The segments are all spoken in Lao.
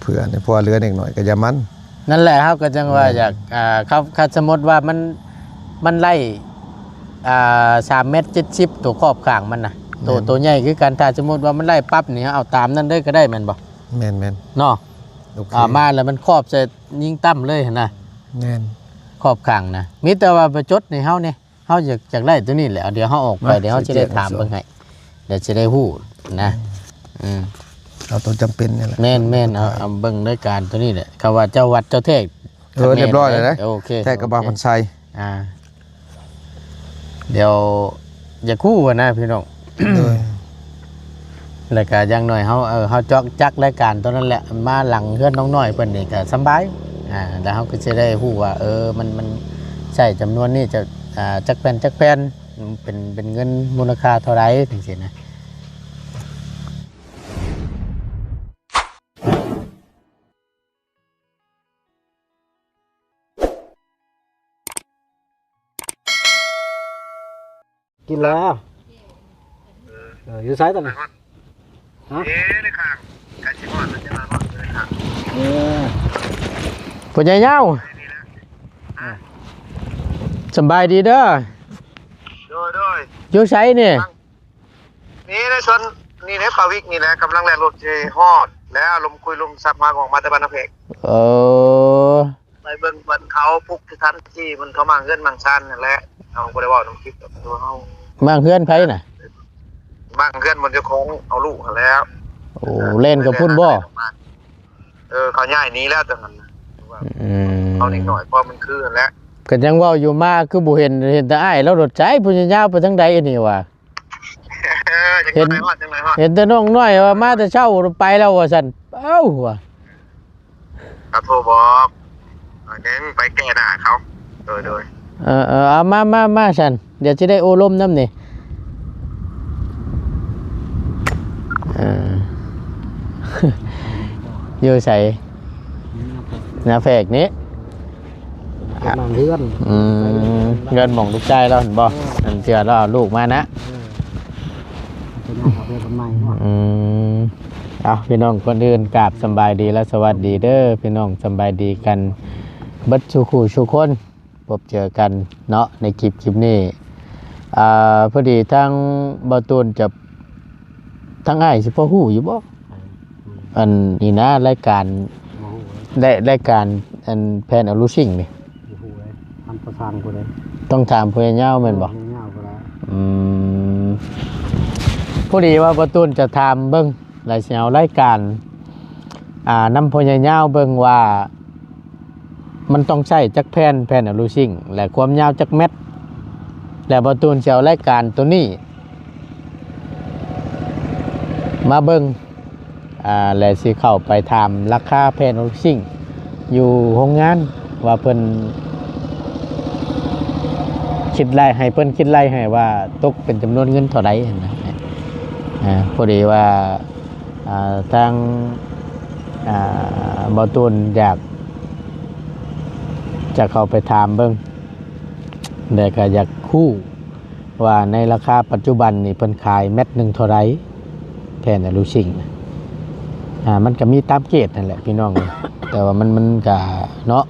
ເພື່ອໃຫ້ ເພາະວ່າເຫຼືອເລັກນ້ອຍກໍຢ່າມັນ. ນັ້ນແຫຼະ ເຮົາກໍຈັ່ງວ່າ ແມ່ນ ຢາກ ອ່າ ຄັນ ຄັນສົມມຸດວ່າມັນ ມັນໄລ່ ອ່າ ສາມແມັດເຈັດສິບ ຕົວຂອບຂ້າງມັນນະ ໂຕ ແມ່ນ ໂຕໃຫຍ່ຄືກັນ. ຖ້າສົມມຸດວ່າມັນໄລ່ປັບນີ້ ເຮົາເອົາຕາມນັ້ນເລີຍກໍໄດ້ແມ່ນບໍ່? ແມ່ນໆ ເນາະ. ໂອເຄ ອ່າ ມາແລ້ວມັນຂອບໃສ່ຍິງຕ່ຳເລີຍຫັ້ນນະ. ແມ່ນ ຂອບຂ້າງນະ ມີແຕ່ວ່າໄປຈົດໃຫ້ເຮົາແດ່. ເຮົາຢາກ ຢາກໄດ້ຕົວນີ້ແຫຼະ ດຽວເຮົາອອກໄປ ມາ ດຽວເຮົາຊິໄດ້ຖາມເບິ່ງໃຫ້ ດຽວຊິໄດ້ຮູ້ນະ. ອືມ ເອົາຕົວຈຳເປັນນີ້ແຫຼະ. ແມ່ນໆ ເອົາ ເອົາເບິ່ງລາຍການຕົວນີ້ແຫຼະ. ຄຳວ່າເຈົ້າວັດເຈົ້າແທກ ເອີ ແມ່ນ ຮຽບຮ້ອຍແລ້ວເດ້ ໂອເຄ ແທກກັບບ່າວພັນໄຊ. ອ່າ ດຽວຢາກຮູ້ຫັ້ນນະພີ່ນ້ອງ. ໂດຍ ແລ້ວກະຢ່າງໜ້ອຍເຮົາ ເອີ ເຮົາຈອກຈັກລາຍການຕົວນັ້ນແຫຼະ ມາຫຼັງເຮືອນນ້ອງນ້ອຍເພິ່ນນີ້ກະສຳບາຍ. ອ່າ ແລ້ວເຮົາກໍຊິໄດ້ຮູ້ວ່າ ເອີ ມັນ ມັນໃຊ້ຈຳນວນນີ້ຈະ ອ່າ ຈັກແຜ່ນ ຈັກແຜ່ນ ເປັນ ເປັນເງິນມູນຄ່າເທົ່າໃດ ຈັ່ງຊີ້ນະ. ກິນແລ້ວ ເອີ ຢູ່ໃສຕອນນີ້? ຮະ? ເອີ ໃນຂ້າງ ໃກ້ຊິຮອດແລ້ວ ຈະມາຮອດຢູ່ໃນຂ້າງ. ເອີ ພໍ່ໃຫຍ່ຍາວ ສະບາຍດີເດີ. ໂດຍໆ ຢູ່ໃສນີ້? ນີ້ໃນສວນນີ້ແຫຼະ ປາວິກນີ້ແຫຼະ ກຳລັງແລ່ນລົດຊິຮອດແລ້ວ ລົມຄຸຍລົມສັບ ຫາກອອກມາແຕ່ບ້ານນາແພກ. ເອີ ໄປເບິ່ງເພິ່ນເຂົາປຸກສະຖານທີ່ ເພິ່ນເຂົາມ້າງເຮືອນມ້າງຊານນັ້ນແຫຼະ. ເຮົາບໍ່ໄດ້ເວົ້ານຳຄລິບດອກ ຕົວເຮົາ. ມ້າງເຮືອນໃຜນະ? ມ້າງເຮືອນບ່ອນເຈົ້າຂອງເອົາລູກຫັ້ນແຫຼະ. ໂອ້ ແລ່ນກັບພຸ້ນບໍ່? ເອີ ເຂົາຍ້າຍໜີແລ້ວຕອນນັ້ນນະ. ອືມ ເຂົາເດັກນ້ອຍ ພໍມັນຄືຫັ້ນແຫຼະ. ກໍຍັງເວົ້າຢູ່ ມາຄືບໍ່ເຫັນ ເຫັນແຕ່ອ້າຍລາວໂດດໃສ ຜູ້ຍາວໆ ໄປທາງໃດອັນນີ້ຫວາ? ເອີ ເຫັນ ເຫັນແຕ່ນ້ອງນ້ອຍວ່າມາແຕ່ເຊົ້າໄປແລ້ວວ່າຊັ້ນ. ເອົ້າ ວ່າ ເຂົາໂທບອກ ໜ້ອຍໜຶ່ງ ໄປແກ້ໜ້າເຂົາ. ໂດຍໆ ເອີໆ ເອົາ ມາ ມາ ມາຊັ້ນ ດຽວຊິໄດ້ໂອ້ລົມນຳນີ້. ເອີ ຢູ່ໃສ? ນາແພກນີ້ ນາແພກນີ້ ເຮັດນາເຮືອນ. ອືມ ເຮືອນໝ່ອງລູກຊາຍລາວຫັ້ນບໍ່? ເອີ ອັນເທື່ອລາວເອົາລູກມານະ. ເອີ ເປັນຫຍັງເຂົາເປັນຄົນໃໝ່ເນາະ. ອືມ ເອົາ ພີ່ນ້ອງຄົນອື່ນ ກາບສຳບາຍດີ ແລະ ສະຫວັດດີເດີພີ່ນ້ອງ ສຳບາຍດີກັນເບິດສູ່ຄູ່ສູ່ຄົນ. ພົບເຈີກັນເນາະ ໃນຄລິບ ຄລິບນີ້. ອ່າ ພໍດີທາງບ່າວຕູນຈະ ທາງອ້າຍຊິພໍຮູ້ຢູ່ບໍ່? ອັນນີ້ນະ ລາຍການ ບໍ່ຮູ້ເລີຍ ລາຍ ລາຍການ ອັນແພນອາລູຊິງນີ້ ບໍ່ຮູ້ເລີຍ ມັນປະສານຜູ້ໃດ? ຕ້ອງຖາມຜູ້ໃຫຍ່ຍາວແມ່ນບໍ່? ເອີ ຜູ້ໃຫຍ່ຍາວຜູ້ໃດ? ອືມ ພໍດີວ່າບ່າວຕູນຈະຖາມເບິ່ງ ແລ້ວຊິເອົາລາຍການ ອ່າ ນຳພໍ່ໃຫຍ່ຍາວເບິ່ງວ່າ ມັນຕ້ອງໃຊ້ຈັກແຜ່ນ ແຜ່ນອາລູຊິງ ແລະ ຄວາມຍາວຈັກແມັດ ແລະ ບ່າວຕູນຊິເອົາລາຍການໂຕນີ້ມາເບິ່ງ ອ່າ ແລະ ຊິເຂົ້າໄປຖາມລາຄາແຜ່ນອາລູຊິງຢູ່ໂຮງງານ ວ່າເພິ່ນຄິດໄລ່ ໃຫ້ເພິ່ນຄິດໄລ່ໃຫ້ວ່າຕົກເປັນຈຳນວນເງິນເທົ່າໃດຫັ້ນນະ. ອ່າ ພໍດີວ່າ ອ່າ ທາງ ອ່າ ບ່າວຕູນຢາກ ຈະເຂົ້າໄປຖາມເບິ່ງ ແລະ ກະຢາກຮູ້ວ່າໃນລາຄາປັດຈຸບັນນີ້ເພິ່ນຂາຍແມັດໜຶ່ງເທົ່າໃດ ແຜ່ນອາລູຊິງນະ. ອ່າ ມັນກະມີຕາມເກດຫັ້ນແຫຼະພີ່ນ້ອງ ແຕ່ວ່າມັນ ມັນກະເນາະ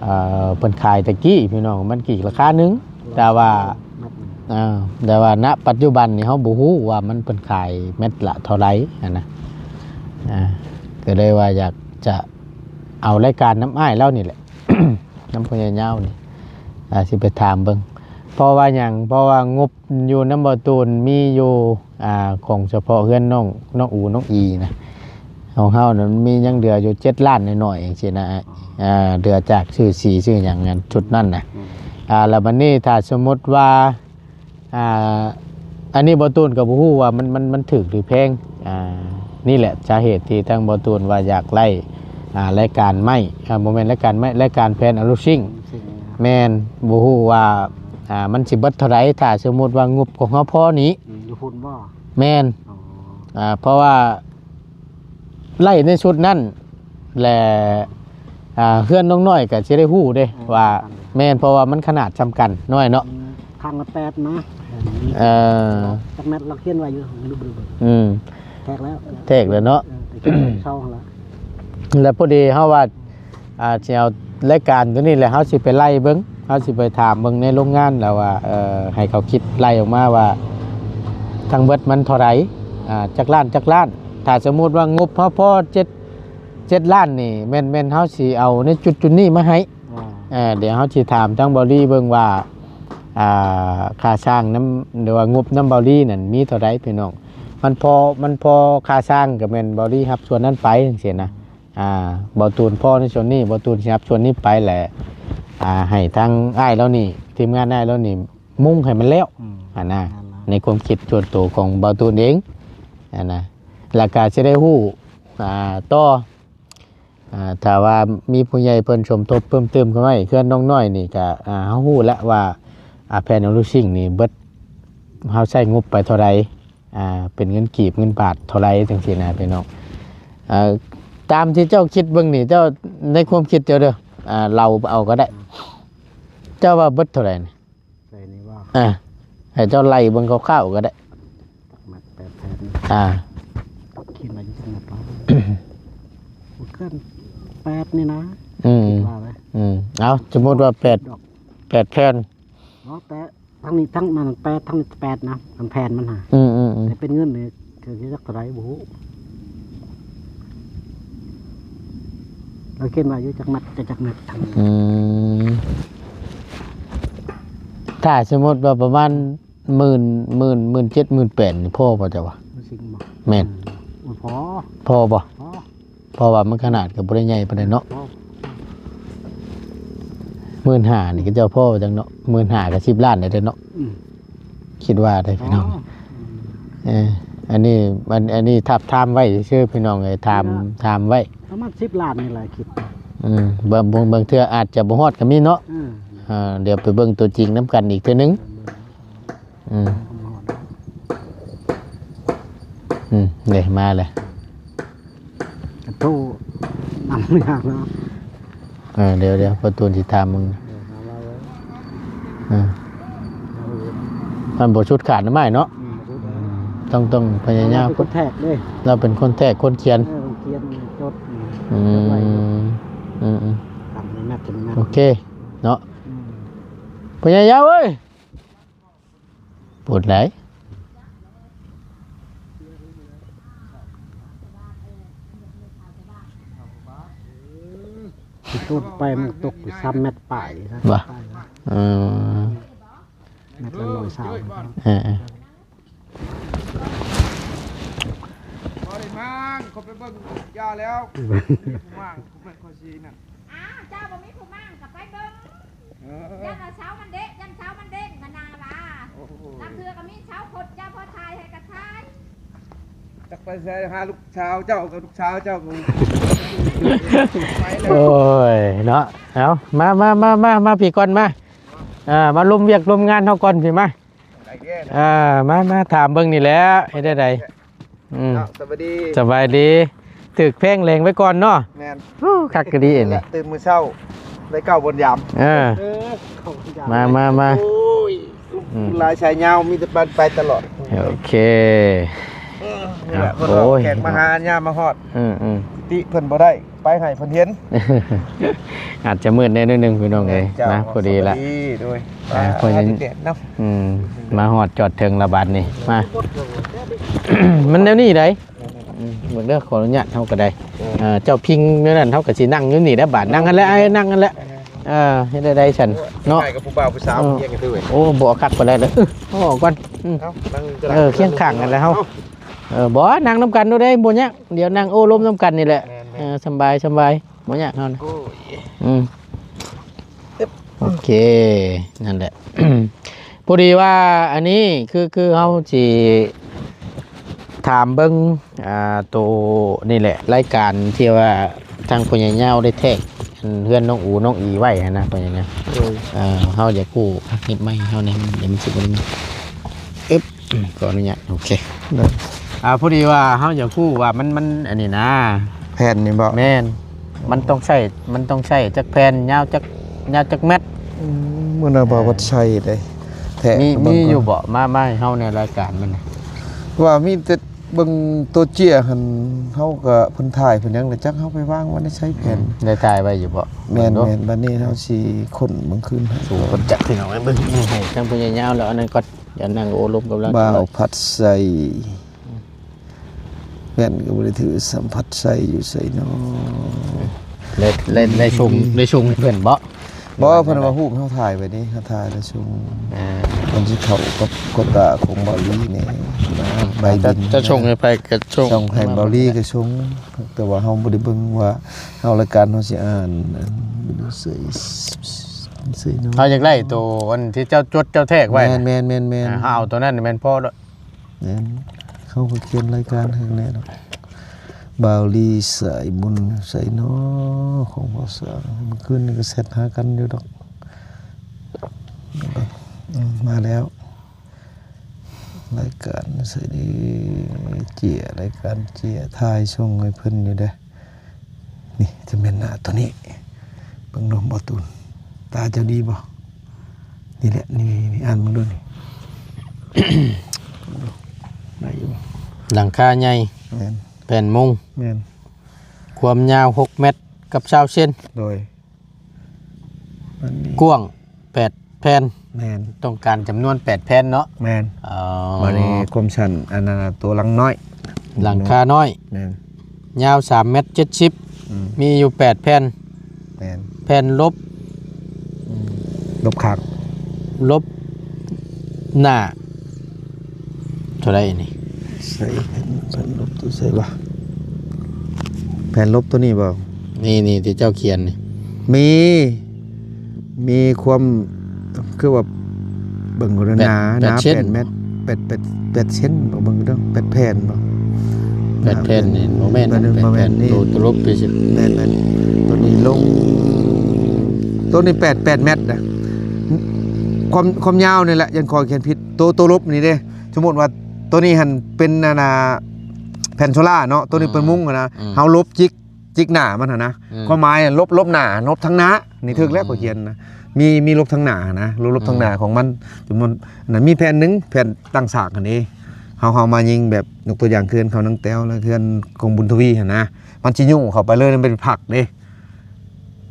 ເອີ ເພິ່ນຂາຍແຕ່ກີ້ພີ່ນ້ອງ ມັນກະອີກລາຄາໜຶ່ງ ແຕ່ວ່າ ເອີ ແຕ່ວ່ານະປັດຈຸບັນນີ້ເຮົາບໍ່ຮູ້ວ່າມັນເພິ່ນຂາຍແມັດລະເທົ່າໃດຫັ້ນນະ. ອ່າ ກໍເລີຍວ່າຢາກຈະເອົາລາຍການນຳອ້າຍລາວນີ້ແຫຼະ ນຳພໍ່ໃຫຍ່ຍາວນີ້ ອ່າ ຊິໄປຖາມເບິ່ງ. ເພາະວ່າຫຍັງ? ເພາະວ່າງົບຢູ່ນຳບ່າວຕູນມີຢູ່ ອ່າ ຂອງສະເພາະເຮືອນນ້ອງ ນ້ອງອູ ນ້ອງອີນະ ຂອງເຮົານັ້ນມີຍັງເຫຼືອຢູ່ເຈັດລ້ານໜ້ອຍໆ ຈັ່ງຊີ້ນະ. ອ່າ ເຫຼືອຈາກຊື້ສີຊື້ຫຍັງນັ້ນ ຊຸດນັ້ນນະ. ອ່າ ແລ້ວບັດນີ້ຖ້າສົມມຸດວ່າ ອ່າ ອັນນີ້ບ່າວຕູນກໍບໍ່ຮູ້ວ່າມັນ ມັນ ມັນຖືກຫຼືແພງ. ອ່າ ນີ້ແຫຼະສາເຫດທີ່ທາງບ່າວຕູນວ່າຢາກໄລ່ ອ່າ ລາຍການໄມ້ ອ່າ ບໍ່ແມ່ນລາຍການໄມ້ ລາຍການແຜ່ນອາລູຊິງ. ແມ່ນ ບໍ່ຮູ້ວ່າ ອ່າ ມັນຊິເບິດເທົ່າໃດ ຖ້າສົມມຸດວ່າງົບຂອງເຮົາພໍນີ້. ອືມ ຢູ່ພຸ້ນບໍ່? ແມ່ນ. ອໍ ອ່າ ເພາະວ່າ ໄລ່ໃນຊຸດນັ້ນ ແລະ ອ່າ ເຮືອນນ້ອງນ້ອຍກໍຊິໄດ້ຮູ້ເດ້ ເອີ ວ່າ ແມ່ນ ເພາະວ່າມັນຂະໜາດສ່ຳກັນນ້ອຍເນາະ. ອືມ ຂ້າງລະແປດນະ. ເອີ ຈັກແມັດລະຂຽນໄວ້ຢູ່ ລືມໆ. ອືມ ແທກແລ້ວ ແທກແລ້ວເນາະ. ເອີ ແຕ່ຂຽນເຊົາຫັ້ນລະ. ແລ້ວພໍດີເຮົາວ່າ ອ່າ ຊິເອົາລາຍການຕົວນີ້ແຫຼະ ເຮົາຊິໄປໄລ່ເບິ່ງ ເຮົາຊິໄປຖາມເບິ່ງໃນໂຮງງານແລ້ວວ່າ ເອີ ໃຫ້ເຂົາຄິດໄລ່ອອກມາວ່າ ທັງເບິດມັນເທົ່າໃດ ອ່າ ຈັກລ້ານ ຈັກລ້ານ. ຖ້າສົມມຸດວ່າງົບເຮົາພໍເຈັດ ເຈັດລ້ານນີ້ ແມ່ນ ແມ່ນເຮົາຊິເອົາໃນຈຸດ ຈຸດນີ້ມາໃຫ້. ອ່າ ເອີ ດຽວເຮົາຊິຖາມທາງເບົາລີເບິ່ງວ່າ ອ່າ ຄ່າສ້າງນຳ ຫຼືວ່າງົບນຳເບົາລີນັ້ນມີເທົ່າໃດພີ່ນ້ອງ. ມັນພໍ ມັນພໍຄ່າສ້າງກໍແມ່ນເບົາລີຮັບສ່ວນນັ້ນໄປຈັ່ງຊີ້ນະ. ອ່າ ເບົາຕູນພໍໃນສ່ວນນີ້ ເບົາຕູນຊິຮັບສ່ວນນີ້ໄປແຫຼະ ອ່າ ໃຫ້ທາງອ້າຍລາວນີ້ ທີມງານອ້າຍລາວນີ້ມຸງໃຫ້ມັນແລ້ວ ອືມ ຫັ້ນນະ. ແມ່ນລະ ໃນຄວາມຄິດສ່ວນໂຕຂອງເບົາຕູນເອງຫັ້ນນະ. ແລ້ວກະຊິໄດ້ຮູ້ ອ່າ ຕໍ່ ອ່າ ຖ້າວ່າມີຜູ້ໃຫຍ່ເພິ່ນສົມທົບເພີ່ມເຕີມເຂົ້າມາອີກ ເຮືອນນ້ອງນ້ອຍນີ້ກະ ອ່າ ເຮົາຮູ້ແລ້ວວ່າ ອ່າ ແຜ່ນໂອລູຊິງນີ້ເບິດ ເຮົາໃຊ້ງົບໄປເທົ່າໃດ ອ່າ ເປັນເງິນກີບເງິນບາດເທົ່າໃດ ຈັ່ງຊີ້ນະພີ່ນ້ອງ. ເອີ ຕາມທີ່ເຈົ້າຄິດເບິ່ງນີ້ ເຈົ້າ ໃນຄວາມຄິດເຈົ້າເດີ ອ່າ ເລົ່າເອົາກໍໄດ້ ເຈົ້າວ່າເບິດເທົ່າໃດນີ້? ໃສ່ນີ້ວ່າ ອ່າ ໃຫ້ເຈົ້າໄລ່ເບິ່ງຄ່າວໆກໍໄດ້ ແມັດແປດແຜ່ນ ອ່າ ຄິດວ່າຢູ່ຊັ້ນນະ ປະມານ ບໍ່ເກີນແປດນີ້ນະ ອືມ ຄິດວ່າໄວ້ ອືມ ເອົາ ສົມມຸດວ່າແປດ ດອກ ແປດແຜ່ນ ເນາະ ແຕ່ທັງນີ້ທັງນັ້ນແປດ ທັງນີ້ແປດນະ ອັນແຜ່ນມັນຫາ ອືມໆໆ ແຕ່ເປັນເງິນນີ້ ຄືຊິຈັກເທົ່າໃດບໍ່ຮູ້ ລາວຂຽນວ່າຢູ່ຈັກແມັດ ຈັກແມັດທັງ ອືມ ຖ້າສົມມຸດວ່າປະມານ ໝື່ນ ໝື່ນ ໝື່ນເຈັດ ໝື່ນແປດນີ້ພໍບໍ່ເຈົ້າວ່າ? ມັນຊິງບໍ່? ແມ່ນ ອືມ ໂອ້ຍ ພໍ ພໍບໍ່? ພໍ ເພາະວ່າມັນຂະໜາດກໍບໍ່ໄດ້ໃຫຍ່ປານໃດເນາະ ພໍ ໝື່ນຫ້ານີ້ກໍເຈົ້າພໍຈັກເນາະ ໝື່ນຫ້າກໍສິບລ້ານໄດ້ເນາະ ອືມ ຄິດວ່າໄດ້ພີ່ນ້ອງ ອໍ ເອີ ອັນນີ້ ອັນ ອັນນີ້ທາບທາມໄວ້ຊື່ໆ ພີ່ນ້ອງເອີຍ ຖາມ ຖາມໄວ້ ປະມານສິບລ້ານນີ້ແຫຼະຄິດ ອືມ ບາງ ບາງ ບາງເທື່ອອາດຈະບໍ່ຮອດກໍມີເນາະ ເອີ ເອີ ດຽວໄປເບິ່ງຕົວຈິງນຳກັນອີກເທື່ອໜຶ່ງ ອືມ ອືມ ເດ້ ມາແລ້ວ ໂທນຳຍາກເນາະ ເອີ ດຽວໆ ພໍ່ຕູນຊິຖາມເບິ່ງ ເອີ ຫາລາວເລີຍ ເອີ ມັນບໍ່ຊຸດຂາດນຳອ້າຍເນາະ ອືມ ບໍ່ຊຸດ ອືມ ຕ້ອງ ຕ້ອງພະຍາຍາມ ລາວເປັນຄົນແທກເດ້ ລາວເປັນຄົນແທກຄົນຂຽນ ເອີ ຄົນຂຽນຈົດ ອືມ ອືມ ອືມ ຕາມແມັດ ໂອເຄເນາະ ອືມ ພະຍາຍາມເອີຍ ໂພດຫຼາຍ ທີ່ຕົກໄປມັນຕົກຢູ່ສາມແມັດປາຍ ບໍ່ ເອີ ແມັດລະຮ້ອຍຊາວ ເອີໆ ບໍ່ໄດ້ມາງ ເຂົາໄປເບິ່ງຢາແລ້ວ ມາງ ເຂົາຊິນັ້ນ ອ້າວ ເຈົ້າບໍ່ມີຜູ້ມາງກໍໄປເບິ່ງ ເອີ ຢ້ານວ່າເສົາມັນເດະ ຢ້ານເສົາມັນເດ້ງຫັ້ນນາວ່າ ໂອ້ໂຫ ລາງເທື່ອກໍມີເສົາຄົດ ເຈົ້າພໍຖ່າຍໃຫ້ກໍຖ່າຍ ຈັກໄປໃສ ຫາລູກສາວເຈົ້າກັບລູກສາວເຈົ້າກໍໄປແລ້ວ ໂອ້ຍເນາະ ເອົາ ມາ ມາ ມາ ມາ ມາພີ້ກ່ອນ ມາ ອ່າ ມາລົມວຽກລົມງານເຮົາກ່ອນພີ້ ມາ ອ່າ ມາ ມາຖາມເບິ່ງນີ້ແຫຼະ ເຮັດແນວໃດ? ອືມ ເນາະ ສະບາຍດີ ສະບາຍດີ ຖືກແພງແລງໄວ້ກ່ອນເນາະ ແມ່ນ ໂອ້ ຄັກກະດີອັນນີ້ ຕື່ນມື້ເຊົ້າ ໄດ້ເຂົ້າບ່ອນຢາມ ເອີ ເອີ ເຂົ້າບ່ອນຢາມ ມາ ມາ ມາ ໂອ້ຍ ອືມ ຫຼາຍສາຍຍາວ ມີແຕ່ໄປ ໄປຕະຫຼອດ ໂອເຄ ເອີ ນີ້ແຫຼະ ອ່ະ ເພິ່ນວ່າ ໂອ້ຍ ແຂກມາຫາຍາມມາຮອດ ອືມໆ ຕິເພິ່ນບໍ່ໄດ້ ໄປໃຫ້ເພິ່ນເຫັນ ອາດຈະມືດແດ່ໜ້ອຍໜຶ່ງພີ່ນ້ອງເອີຍ ເຈົ້າ ນະ ພໍດີລະ ສະບາຍດີ ໂດຍ ອ່າ ພໍດີ ອືມ ມາຮອດຈອດເຖິງລະບາດນີ້ ມາ ມັນແນວນີ້ໃດ ອືມ ເບິ່ງເດີ ຂໍອະນຸຍາດເຮົາກໍໄດ້ ເອີ ເອີ ເຈົ້າພິງແນວນັ້ນ ເຮົາກໍຊິນັ່ງຢູ່ນີ້ແຫຼະ ບາດ ນັ່ງຫັ້ນແຫຼະ ເອີ ນັ່ງຫັ້ນແຫຼະ ເອີ ເຮັດໄດ້ໃດຊັ້ນເນາະ ໄປກັບຜູ້ບ່າວຜູ້ສາວ ເອີ ເຮັດຫຍັງຄືເອີ ໂອ້ ບໍ່ຄັກປານໃດເດີ ເອີ ເອົາອອກກ່ອນ ອືມ ເອີ ຄຽງຂ້າງກັນແຫຼະເຮົາ ເອີ ບໍ່ ນັ່ງນຳກັນໂລດເດ້ ບໍ່ຍາກ ດຽວນັ່ງໂອ້ລົມນຳກັນນີ້ແຫຼະ ແມ່ນໆ ເອີ ສຳບາຍ ສຳບາຍ ບໍ່ຍາກເຮົານະ ໂອ້ຍ ອືມ ໂອເຄ ນັ້ນແຫຼະ ພໍດີວ່າອັນນີ້ຄື ຄືເຮົາຊິຖາມເບິ່ງ ອ່າ ໂຕນີ້ແຫຼະ ລາຍການທີ່ວ່າທາງພໍ່ໃຫຍ່ຍາວໄດ້ແທກ ອັນເຮືອນນ້ອງອູນ້ອງອີໄວ້ຫັ້ນນະ ພໍ່ໃຫຍ່ຍາວ ໂດຍ ເອີ ເຮົາຢາກຮູ້ ເຮັດໃໝ່ເຮົາແດ່ ມັນ ມັນຊິບໍ່ໄດ້ ອຶບ ຂໍອະນຸຍາດ ໂອເຄ ໂດຍ ອ່າ ພໍດີວ່າເຮົາຢາກຮູ້ວ່າມັນ ມັນອັນນີ້ນະ ແຜ່ນນີ້ບໍ່? ແມ່ນ ມັນຕ້ອງໃຊ້ ມັນຕ້ອງໃຊ້ຈັກແຜ່ນ ຍາວຈັກ ຍາວຈັກແມັດ? ອືມ ມື້ນັ້ນວ່າ ເອີ ວັດໄຊເດ້ ແທ້ ມີ ມີຢູ່ບໍ່? ມາ ມາໃຫ້ເຮົາໃນລາຍການມັນ ວ່າມີແຕ່ ເບິ່ງໂຕເຈ້ຍຫັ້ນ ເຮົາກໍເພິ່ນຖ່າຍເພິ່ນຫຍັງລະຈັກ ເຮົາໄປວາງໄວ້ໃນໃສແຜນ ອືມ ໄດ້ຖ່າຍໄວ້ຢູ່ບໍ່? ແມ່ນ ເບິ່ງດູ ແມ່ນ ບັດນີ້ເຮົາຊິຄົ້ນເບິ່ງຄືນໃຫ້ ສູງເພິ່ນຈັກ ພີ່ນ້ອງເອີຍ ເບິ່ງ ໃຫ້ທາງຜູ້ໃຫຍ່ຍາວແລ້ວ ອັນນັ້ນກໍຢ່ານັ່ງໂອ້ລົມກັບລາວ ບ່າວພັດໄຊ ແວ່ນກໍບໍ່ໄດ້ຖື ສຳພັດໄຊຢູ່ໃສນໍ? ໄດ້ ໄດ້ ໄດ້ສົ່ງ ໄດ້ສົ່ງໃຫ້ເພິ່ນບໍ່? ບໍ່ ເພິ່ນວ່າຮູບເຮົາຖ່າຍໄວ້ນີ້ ເຮົາຖ່າຍແລ້ວສົ່ງ ອ່າ ມັນຊິເຂົ້າກັບໂຄຕ້າຂອງເບົາຫຼີແດ່ນະ ໃບບິນ ຈະ ຈະສົ່ງໃຫ້ໃຜກໍສົ່ງ ສົ່ງໃຫ້ເບົາຫຼີກໍສົ່ງ ແຕ່ວ່າເຮົາບໍ່ໄດ້ເບິ່ງວ່າເຮົາ ລາຍການເຮົາຊິອ່ານ ອັນ ໃສ່ ໃສ່ເນາະ ເຮົາຢາກໄດ້ໂຕອັນທີ່ເຈົ້າຈົດເຈົ້າແທກໄວ້ນະ ແມ່ນໆໆໆ ອ່າ ເຮົາເອົາໂຕນັ້ນແມ່ນພໍແລ້ວ. ແມ່ນ ເຂົາກໍຂຽນລາຍການໃຫ້ແລ້ວເນາະ ບ່າວລີສາຍບຸນໃສນໍ ຂອງພໍ່ສາງ ມື້ຄືນນີ້ກໍແຊັດຫາກັນຢູ່ດອກ ອືມ ມາແລ້ວ ລາຍການໃສດີ ເຈ້ຍ ລາຍການເຈ້ຍ ຖ່າຍສົ່ງໃຫ້ເພິ່ນຢູ່ເດ້. ນີ້ຈະແມ່ນໜ້າໂຕນີ້ ເບິ່ງດູ ບໍ່ຕູນ ຕາເຈົ້າດີບໍ່? ນີ້ແຫຼະ ນີ້ໆ ອ່ານເບິ່ງດູນີ້ ໄດ້ຢູ່ບໍ່? ຫຼັງຄາໃຫຍ່ ແມ່ນ ແຜ່ນມຸງ ແມ່ນ ຄວາມຍາວຫົກແມັດກັບຊາວເຊັນ ໂດຍ ອັນນີ້ ກວ້າງແປດແຜ່ນ ແມ່ນ ຕ້ອງການຈຳນວນແປດແຜ່ນເນາະ ແມ່ນ ອໍ ບັດນີ້ຄວາມສັ້ນ ອັນນັ້ນນະ ຕົວຫຼັງນ້ອຍ ຫຼັງຄານ້ອຍ ແມ່ນ ຍາວສາມແມັດເຈັດສິບ ອືມ ມີຢູ່ແປດແຜ່ນ ແມ່ນ ແຜ່ນຫຼົບ ອືມ ຫຼົບຂ້າງ ຫຼົບໜ້າ ເທົ່າໃດນີ້? ໃສ່ແຜ່ນ ແຜ່ນຫຼົບຕົວໃສວະ? ແຜ່ນຫຼົບຕົວນີ້ບໍ່? ນີ້ໆ ທີ່ເຈົ້າຂຽນນີ້ ມີ ມີຄວາມ ຄືວ່າ ເບິ່ງກໍໄດ້ ແປດ ໜາ ແປດ ໜາ ເຊັນ ແປດແມັດ ແປດ ແປດ ແປດເຊັນບໍ່? ເບິ່ງເດີ້ ແປດແຜ່ນບໍ່? ແປດແຜ່ນນີ້ບໍ່ແມ່ນ ບໍ່ແມ່ນ ແປດແຜ່ນນີ້ ໂຕ ໂຕຫຼົບໄປຊິ ແມ່ນໆ ຕົວນີ້ລົງ ຕົວນີ້ແປດ ແປດແມັດນະ ຄວາມ ຄວາມຍາວນີ້ແຫຼະ ຢ້ານຂ້ອຍຂຽນຜິດ ໂຕ ໂຕຫຼົບນີ້ເດ້ ສົມມຸດວ່າຕົວນີ້ຫັ້ນເປັນ ອັນນ່າ ແຜ່ນໂຊລາເນາະ ຕົວນີ້ເປັນມຸງຫັ້ນນະ ອືມ ເຮົາຫຼົບຈິກ ຈິກໜ້າມັນຫັ້ນນະ ອືມ ຄວາມໝາຍລົບ ລົບໜ້າ ລົບທາງໜ້າ ນີ້ຖືກແລ້ວ ອືມ ຂ້ອຍຂຽນນະ ມີ ມີລົບທາງໜ້າຫັ້ນນະ ລົບ ລົບທາງໜ້າ ອືມ ຂອງມັນ ຈຳນວນ ອັນນັ້ນ ມີແຜ່ນໜຶ່ງ ແຜ່ນຕັ້ງສາກຫັ້ນເດ້ ເຮົາ ເຮົາມາຍິງແບບ ຍົກຕົວຢ່າງ ເຮືອນເຂົານາງແຕ້ວ ແລະ ເຮືອນຂອງບຸນທະວີຫັ້ນນະ ມັນຊິຫຍຸ້ງເຂົ້າໄປເລີຍ ມັນເປັນຜັກເດ້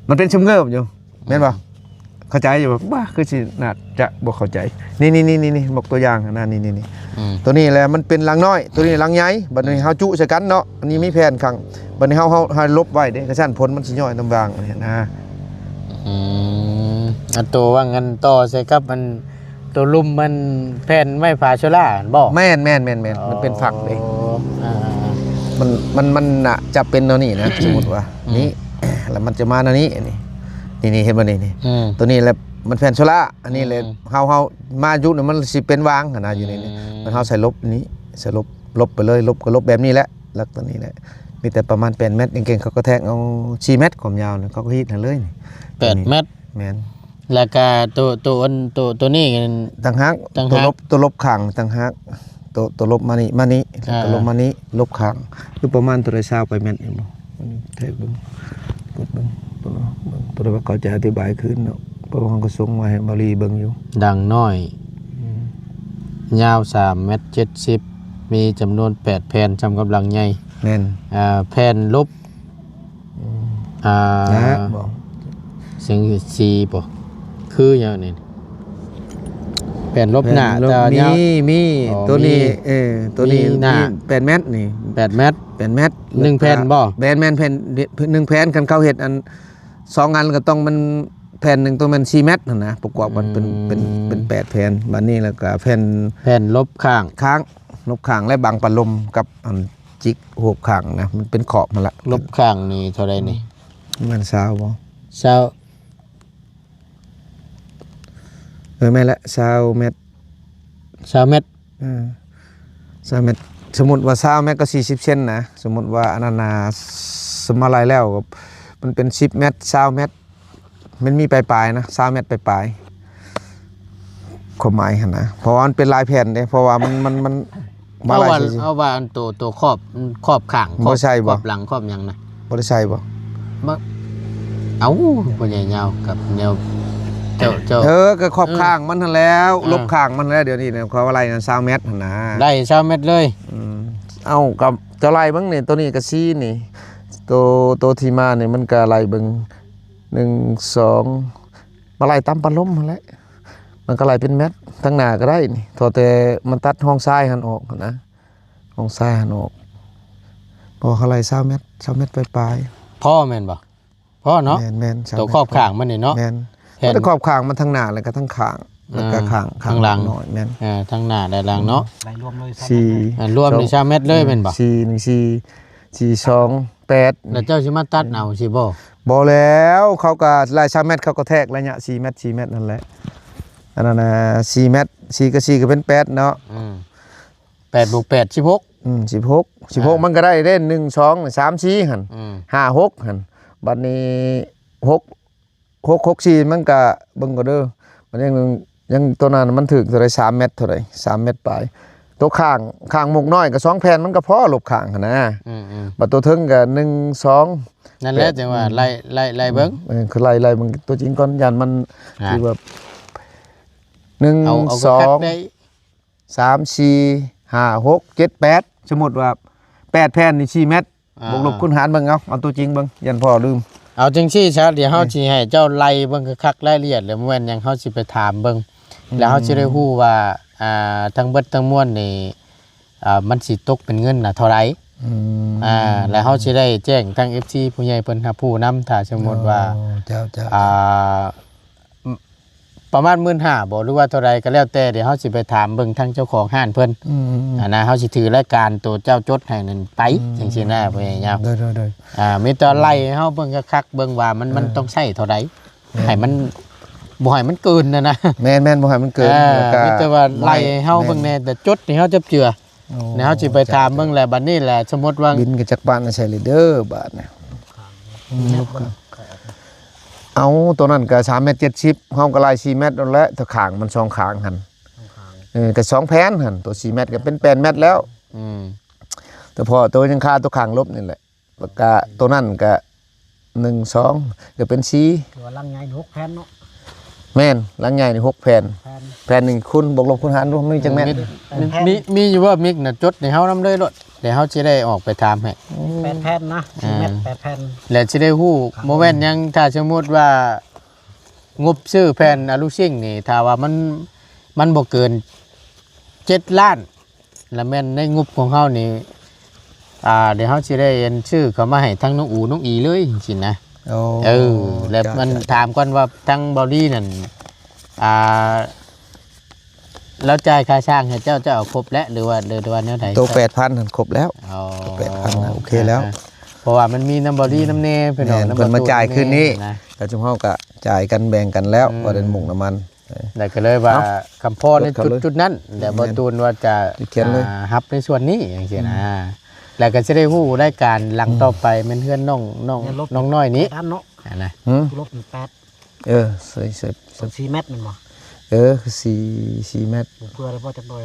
ມັນເປັນຊຳເງີບຢູ່ ແມ່ນບໍ່? ອືມ ເຂົ້າໃຈຢູ່ບໍ່? ວ່າຄືຊິໜ້າຈະບໍ່ເຂົ້າໃຈ ນີ້ໆໆໆ ຍົກຕົວຢ່າງຫັ້ນນະ ນີ້ໆ ອືມ ຕົວນີ້ແຫຼະມັນເປັນຫຼັງນ້ອຍ ຕົວນີ້ຫຼັງໃຫຍ່ ບັດນີ້ເຮົາຈຸໃສ່ກັນເນາະ ອັນນີ້ມີແຜ່ນຂ້າງ ບັດນີ້ເຮົາ ເຮົາ ເຮົາຫຼົບໄວ້ເດ້ ຄັນຊັ້ນຝົນມັນຊິຍ້ອຍນຳວາງຫັ້ນນະ ອືມ ອັນໂຕວ່າງອັນຕໍ່ໃສ່ກັບອັນ ໂຕລຸ່ມມັນແຜ່ນໄມ້ຝາໂຊລາຫັ້ນບໍ່? ແມ່ນໆໆໆ ມັນເປັນຝັກເດ້ ອໍ ອ່າ ມັນ ມັນ ມັນໜ້າຈະເປັນແນວນີ້ນະ ສົມມຸດວ່າ ອືມ ນີ້ ແລ້ວມັນຈະມາແນວນີ້ ອັນນີ້ ນີ້ໆ ເຫັນບໍ່ນີ້ ນີ້ ອືມ ຕົວນີ້ແຫຼະມັນແຜ່ນໂຊລາ ອັນນີ້ແຫຼະ ອືມ ເຮົາ ເຮົາມາຢູ່ນີ້ມັນຊິເປັນວາງຫັ້ນນະ ຢູ່ໃນນີ້ ອືມ ມັນເຮົາໃສ່ຫຼົບນີ້ ໃສ່ຫຼົບ ຫຼົບໄປເລີຍ ຫຼົບກໍຫຼົບແບບນີ້ແຫຼະ ຫຼັກຕົວນີ້ແຫຼະ ມີແຕ່ປະມານແປດແມັດ ເກັ່ງໆ ເຂົາກໍແທກເອົາສີ່ແມັດ ຄວາມຍາວນະ ເຂົາກໍຮີດໃຫ້ເລີຍ ແປດແມັດ ແມ່ນ ແລ້ວກະໂຕ ໂຕອັນ ໂຕ ໂຕນີ້ ຕ່າງຫາກ ຕ່າງຫາກ ໂຕຫຼົບ ໂຕຫຼົບຂ້າງຕ່າງຫາກ ໂຕ ໂຕຫຼົບມານີ້ ມານີ້ ອ່າ ກໍຫຼົບມານີ້ ຫຼົບຂ້າງ ຄືປະມານເທົ່າໃດ ຊາວປາຍແມັດນີ້ບໍ່? ອັນນີ້ແທກເບິ່ງ ກົດເບິ່ງ ຕົວ ຕົວໃດວ່າເຂົາຈະອະທິບາຍຄືນເນາະ ເພາະວ່າເຮົາກໍສົ່ງມາໃຫ້ເບົາຫຼີເບິ່ງຢູ່ ດັງນ້ອຍ ອືມ ຍາວສາມແມັດເຈັດສິບ ມີຈຳນວນແປດແຜ່ນ ສ່ຳກັບຫຼັງໃຫຍ່ ແມ່ນ ອ່າ ແຜ່ນຫຼົບ ອືມ ອ່າ ນະບໍ່ ເສັງສີບໍ່ ຄືຫຍັງນີ້ ແຜ່ນຫຼົບໜ້າ ແຜ່ນຫຼົບ ແຕ່ວ່າຍາວ ມີ ມີ ອໍ ຕົວນີ້ ມີ ເອີ ຕົວນີ້ ມີໜ້າ ມີແປດແມັດນີ້ ແປດແມັດ ແປດແມັດ ໜຶ່ງແຜ່ນບໍ່? ແມ່ນໆ ແຜ່ນ ໜຶ່ງແຜ່ນ ຄັນເຂົາເຮັດອັນ ສອງອັນກໍຕ້ອງແມ່ນ ແຜ່ນໜຶ່ງຕ້ອງແມ່ນສີ່ແມັດຫັ້ນນະ ປະກອບກັນເປັນ ອືມ ເປັນ ເປັນແປດແຜ່ນ ບາດນີ້ແລ້ວກໍແຜ່ນ ແຜ່ນຫຼົບຂ້າງ ຂ້າງ ຫຼົບຂ້າງ ແລະ ບັງປະລົມກັບອັນ ຈິກຫົບຂ້າງນະ ມັນເປັນຂອບຫັ້ນລະ ຫຼົບຂ້າງນີ້ເທົ່າໃດນີ້? ປະມານຊາວບໍ່? ຊາວ ເອີ ແມ່ນລະ ຊາວແມັດ ຊາວແມັດ ເອີ ຊາວແມັດ ສົມມຸດວ່າຊາວແມັດກໍສີ່ສິບເຊັນນະ ສົມມຸດວ່າອັນນັ້ນນະ ສະມາໄລແລ້ວ ມັນເປັນສິບແມັດ ຊາວແມັດ ມັນມີປາຍໆນະ ຊາວແມັດປາຍໆ ຄວາມໝາຍຫັ້ນນະ ເພາະວ່າມັນເປັນຫຼາຍແຜ່ນເດ້ ເພາະວ່າມັນ ມັນ ມາ ເອົາ ລາຍ ວ່າ ຊື່ໆ ເອົາວ່າອັນໂຕ ໂຕຂອບ ຂອບຂ້າງ ບໍ່ໃສ່ບໍ່? ຂອບຫຼັງ ຂອບຫຍັງນະ ບໍ່ໄດ້ໃສ່ບໍ່? ບໍ່ ເອົ້າ ພໍ່ໃຫຍ່ຍາວກັບແນວ ເຈົ້າ ເຈົ້າ ເອີ ກໍຂອບ ເອີ ຂ້າງມັນຫັ້ນແຫຼ້ວ ອ່າ ຫຼົບຂ້າງມັນແຫຼ້ວ ດຽວນີ້ນະ ເຂົາວ່າໄລ່ນັ້ນຊາວແມັດຫັ້ນນະ ໄລ່ຊາວແມັດເລີຍ ອືມ ເອົ້າ ກໍເຈົ້າໄລ່ເບິ່ງນີ້ ໂຕນີ້ກໍສີ່ນີ້ ໂຕ ໂຕທີ່ມານີ້ ມັນກໍໄລ່ເບິ່ງ ໜຶ່ງ ສອງ ມາໄລ່ຕາມປາລົມຫັ້ນແຫຼະ ມັນກໍໄລ່ເປັນແມັດ ທາງໜ້າກໍໄດ້ນີ້ ເທົ່າແຕ່ມັນຕັດຮ່ອງຊາຍຫັ້ນອອກຫັ້ນນະ ຮ່ອງຊາຍຫັ້ນອອກ ເພາະວ່າເຂົາໄລ່ຊາວແມັດ ຊາວແມັດປາຍໆ ພໍແມ່ນບໍ່? ພໍເນາະ ແມ່ນໆ ໂຕຂອບຂ້າງມັນນີ້ເນາະ ແມ່ນ ແຕ່ຂອບຂ້າງມັນທາງໜ້າ ແລ້ວກໍທາງຂ້າງ ແລ້ວກໍ ອ່າ ຂ້າງ ຂ້າງຫຼັງ ນ້ອຍ ແມ່ນ ເອີ ທາງໜ້າແລະຫຼັງເນາະ ໄລ່ລວມເລີຍ ສີ່ ອ່າ ລວມນີ້ຊາວແມັດເລີຍແມ່ນບໍ່? ສີ່ ໜຶ່ງ ສີ່ ສີ່ ສອງ ແປດ ແລ້ວເຈົ້າຊິມາຕັດເອົາຊີ້ບໍ່? ບໍ່ແລ້ວ ເຂົາກໍໄລ່ຊາວແມັດ ເຂົາກໍແທກໄລຍະສີ່ແມັດ ສີ່ແມັດນັ້ນແຫຼະ ອັນນັ້ນນະ ສີ່ແມັດ ສີ່ກັບສີ່ກໍເປັນແປດເນາະ ອືມ ແປດບວກແປດ ສິບຫົກ ອືມ ສິບຫົກ ສິບຫົກ ອ່າ ມັນກໍໄດ້ເດ້ ໜຶ່ງ ສອງ ສາມ ສີ່ຫັ້ນ ອືມ ຫ້າ ຫົກຫັ້ນ ບັດນີ້ ຫົກ ຫົກ ຫົກ ສີ່ ມັນກະ ເບິ່ງກ່ອນເດີ ມັນຍັງ ຍັງ ໂຕນັ້ນມັນຖືກເທົ່າໃດ ສາມແມັດເທົ່າໃດ ສາມແມັດປາຍ ໂຕຂ້າງ ຂ້າງໝົກນ້ອຍກໍສອງແຜ່ນ ມັນກໍພໍລົບຂ້າງຫັ້ນນະ ອືມໆ ບັດໂຕເທິງກໍ ໜຶ່ງ ສອງ ນັ້ນແຫຼະ ແປດ ຈັ່ງວ່າ ອືມ ໄລ່ ໄລ່ ໄລ່ເບິ່ງ ເອີ ຄືໄລ່ ໄລ່ເບິ່ງໂຕຈິງກ່ອນ ຢ້ານມັນ ອ່າ ຄືວ່າ ໜຶ່ງ ເອົາ ເອົາ ສອງ ຄັກໆ ໄດ້ ສາມ ສີ່ ຫ້າ ຫົກ ເຈັດ ແປດ ສົມມຸດວ່າ ແປດແຜ່ນນີ້ ສີ່ແມັດ ອ່າ ບວກລົບຄູນຫານເບິ່ງເອົາ ເອົາຕົວຈິງເບິ່ງ ຢ້ານພໍ່ລືມ ເອົາຈັ່ງຊີ້ຊະ ດຽວເຮົາ ເອີ ຊິໃຫ້ເຈົ້າໄລ່ເບິ່ງຄັກໆ ລາຍລະອຽດ ແລ້ວແມ່ນຫຍັງ ເຮົາຊິໄປຖາມເບິ່ງ ອືມ ແລ້ວເຮົາຊິໄດ້ຮູ້ວ່າ ອ່າ ທັງເບິດທັງມວນນີ້ ອ່າ ມັນຊິຕົກເປັນເງິນນະເທົ່າໃດ ອືມ ອ່າ ແລ້ວເຮົາຊິໄດ້ແຈ້ງທາງ ເອັຟຊີ ຜູ້ໃຫຍ່ເພິ່ນຮັບຮູ້ນຳ ຖ້າສົມມຸດວ່າ ອໍ ເຈົ້າໆໆ ອ່າ ປະມານໝື່ນຫ້າບໍ່ ຫຼືວ່າເທົ່າໃດກໍແລ້ວແຕ່ ດຽວເຮົາຊິໄປຖາມເບິ່ງທາງເຈົ້າຂອງຮ້ານເພິ່ນ ອືມໆໆ ອັນນະ ເຮົາຊິຖືລາຍການໂຕເຈົ້າຈົດໃຫ້ນັ້ນໄປ ອືມ ຈັ່ງຊີ້ນະ ພໍ່ໃຫຍ່ຍາວ ໂດຍໆໆ ອ່າ ມີແຕ່ໄລ່ເຮົາເບິ່ງຄັກໆ ເບິ່ງວ່າມັນ ເອີ ມັນຕ້ອງໃຊ້ເທົ່າໃດ ແມ່ນ ໃຫ້ມັນ ບໍ່ໃຫ້ມັນເກີນນະນະ ແມ່ນໆ ບໍ່ໃຫ້ມັນເກີນ ເອີ ແລ້ວກໍ ມີແຕ່ວ່າໄລ່ໃຫ້ເຮົາເບິ່ງແດ່ ແຕ່ຈົດໃຫ້ເຮົາຈັບເຈື່ອ ໂອ້ ແລ້ວເຮົາຊິໄປຖາມເບິ່ງແຫຼະ ບັດນີ້ແຫຼະ ສົມມຸດວ່າ ບິນກັນຈັກບາດໃສ່ເລີຍເດີ ບາດນີ້ ອືມ ລົບຂ້າງ ເອົາ ໂຕນັ້ນກໍສາມແມັດເຈັດສິບ ເຮົາກໍໄລ່ສີ່ແມັດນັ້ນແຫຼະ ແຕ່ຂ້າງມັນສອງຂ້າງຫັ້ນ ສອງຂ້າງ ເອີ ກໍສອງແຜ່ນຫັ້ນ ໂຕສີ່ແມັດກໍເປັນແປດແມັດແລ້ວ ອືມ ແຕ່ພໍໂຕຍັງຄາໂຕຂ້າງລົບນີ້ແຫຼະ ແລ້ວກະໂຕນັ້ນກະ ໜຶ່ງ ສອງ ກະເປັນສີ່ ຄືວ່າຫຼັງໃຫຍ່ນີ້ຫົກແຜ່ນເນາະ ແມ່ນ ຫຼັງໃຫຍ່ນີ້ຫົກແຜ່ນ ແຜ່ນ ແຜ່ນໜຶ່ງຄູນ ບວກລົບຄູນຫານລວມມີຈັກແມັດ ມີ ມີ ມີຢູ່ບໍ່? ມິກນະ ຈົດໃຫ້ເຮົານຳເລີຍໂລດ ແລ້ວເຮົາຊິໄດ້ອອກໄປຖາມໃຫ້ ອືມ ແປດແຜ່ນນະ ອ່າ ສີ່ແມັດ ແປດແຜ່ນ ແລ້ວຊິໄດ້ຮູ້ ບໍ່ແມ່ນຫຍັງ ຖ້າສົມມຸດວ່າງົບຊື້ແຜ່ນອາລູຊິງນີ້ ຖ້າວ່າມັນ ມັນບໍ່ເກີນເຈັດລ້ານ ລະແມ່ນໃນງົບຂອງເຮົານີ້ ອ່າ ດຽວເຮົາຊິໄດ້ອັນຊື້ເຂົ້າມາໃຫ້ທັງນ້ອງອູ ນ້ອງອີເລີຍຊີ້ນະ ໂອ້ ເອີ ແລະ ເຈົ້າ ມັນ ເຈົ້າ ຖາມກ່ອນວ່າທັງເບົາລີນັ້ນ ອ່າ ລາວຈ່າຍຄ່າຊ່າງໃຫ້ເຈົ້າ ເຈົ້າເອົາຄົບແລ້ວ ຫຼືວ່າ ຫຼືວ່າແນວໃດ? ໂຕແປດພັນຫັ້ນຄົບແລ້ວ ອໍ ໂຕແປດພັນນະ ໂອເຄແລ້ວ ອ່າ ເພາະວ່າມັນມີນຳເບົາລີນຳແດ່ ພີ່ນ້ອງ ແມ່ນ ນຳ ເພິ່ນມາຈ່າຍຄືນນີ້ ນະ ແລ້ວຊຸມເຮົາກະຈ່າຍກັນແບ່ງກັນແລ້ວ ອືມ ບໍ່ໄດ້ມຸງນຳມັນ ແລ້ວກໍເລີຍວ່າ ເອົ້າ ຄຳພໍໃນຈຸດ ຈຸດນັ້ນ ແລ້ວ ແມ່ນ ບໍ່ຕູນວ່າຈະ ຈະຂຽນເລີຍ ອ່າ ຮັບໃນສ່ວນນີ້ຈັ່ງຊີ້ນະ ອືມ ແລ້ວກໍຊິໄດ້ຮູ້ລາຍການຫຼັງ ອືມ ຕໍ່ໄປແມ່ນເຮືອນນ້ອງ ນ້ອງ ນ້ອງນ້ອຍນີ້ ຫັ້ນນະ ຮຶ ລົບແປດ ເອີ ໃສ່ ໃສ່ ສອງສີ່ແມັດແມ່ນບໍ່? ເອີ ສີ່ ສີ່ແມັດ ເພື່ອໄດ້ບໍ່ຈັກໜ້ອຍ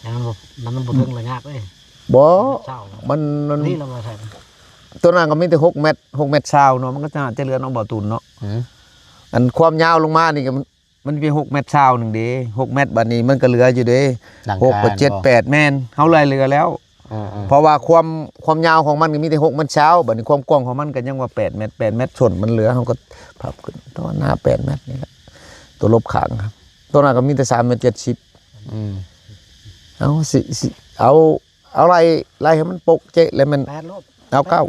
ອັນນັ້ນບໍ່ ອັນນັ້ນມັນບໍ່ເຖິງລະຍະເອີຍ ບໍ່ ມັນ ມັນ ນີ້ລະວ່າຊັ້ນ ຕົວນັ້ນກໍມີແຕ່ຫົກແມັດ ຫົກແມັດຊາວເນາະ ມັນກໍຈະ ຈະເຫຼືອເນາະ ບໍ່ຕູນເນາະ ອືມ ອັນຄວາມຍາວລົງມານີ້ກໍມັນ ມັນເປັນຫົກແມັດຊາວໜຶ່ງເດ້ ຫົກແມັດ ບາດນີ້ມັນກໍເຫຼືອຢູ່ເດ້ ຫຼັງຄາ ຫົກ ເຈັດ ແປດ ແມ່ນ ເຮົາໄລ່ເຫຼືອແລ້ວ ເອີໆ ເພາະວ່າຄວາມ ຄວາມຍາວຂອງມັນກໍມີແຕ່ຫົກແມັດຊາວ ບາດນີ້ຄວາມກວ້າງຂອງມັນກໍຍັງວ່າແປດແມັດ ແປດແມັດ ສົ້ນມັນເຫຼືອ ເຮົາກໍພັບຂຶ້ນຕໍ່ໜ້າແປດແມັດນີ້ແຫຼະ ຕົວລົບຂ້າງ ຕົວນັ້ນກໍມີແຕ່ສາມແມັດເຈັດສິບ ອືມ ເອົາ ຊິ ຊິ ເອົາ ເອົາໄລ່ ໄລ່ໃຫ້ມັນປົກເຈະ ແລ້ວມັນ ແປດລົບ ເອົາເກົ້າ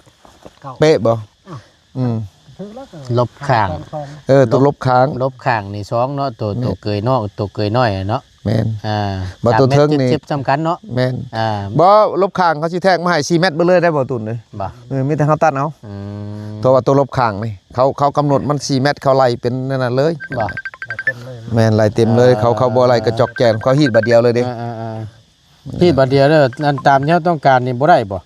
ເກົ້າ ເປະບໍ່? ອ້າວ ອືມ ຖືກແລ້ວກໍ ລົບຂ້າງ ສອງ ສອງ ເອີ ຕົວລົບຂ້າງ ລົບຂ້າງນີ້ສອງເນາະ ຕົວ ແມ່ນ ຕົວເກີຍນອກ ຕົວເກີຍນ້ອຍເນາະ ແມ່ນ ອ່າ ບໍ່ ຕົວເທິງນີ້ ສາມແມັດເຈັດສິບ ສ່ຳກັນເນາະ ແມ່ນ ອ່າ ບໍ່ ລົບຂ້າງເຂົາຊິແທກມາໃຫ້ສີ່ແມັດເບິດເລີຍໄດ້ບໍ່ ຕູນເອີຍ ບໍ່ ເອີ ມີແຕ່ເຮົາຕັດເອົາ ອືມ ເພາະວ່າຕົວລົບຂ້າງນີ້ ເຂົາ ເຂົາກຳນົດມັນສີ່ແມັດ ເຂົາໄລ່ເປັນນັ້ນເລີຍ ບໍ່ ໄລ່ເຕັມເລີຍ ແມ່ນ ໄລ່ເຕັມເລີຍ ເຂົາ ເຂົາບໍ່ໄລ່ກະຈອກແຈງ ເຂົາຮີດບາດດຽວເລີຍເດ້ ອ່າໆ ທີ່ບາດດຽວເດີ ອັນຕາມທີ່ເຮົາຕ້ອງການນີ້ບໍ່ໄດ້ບໍ່?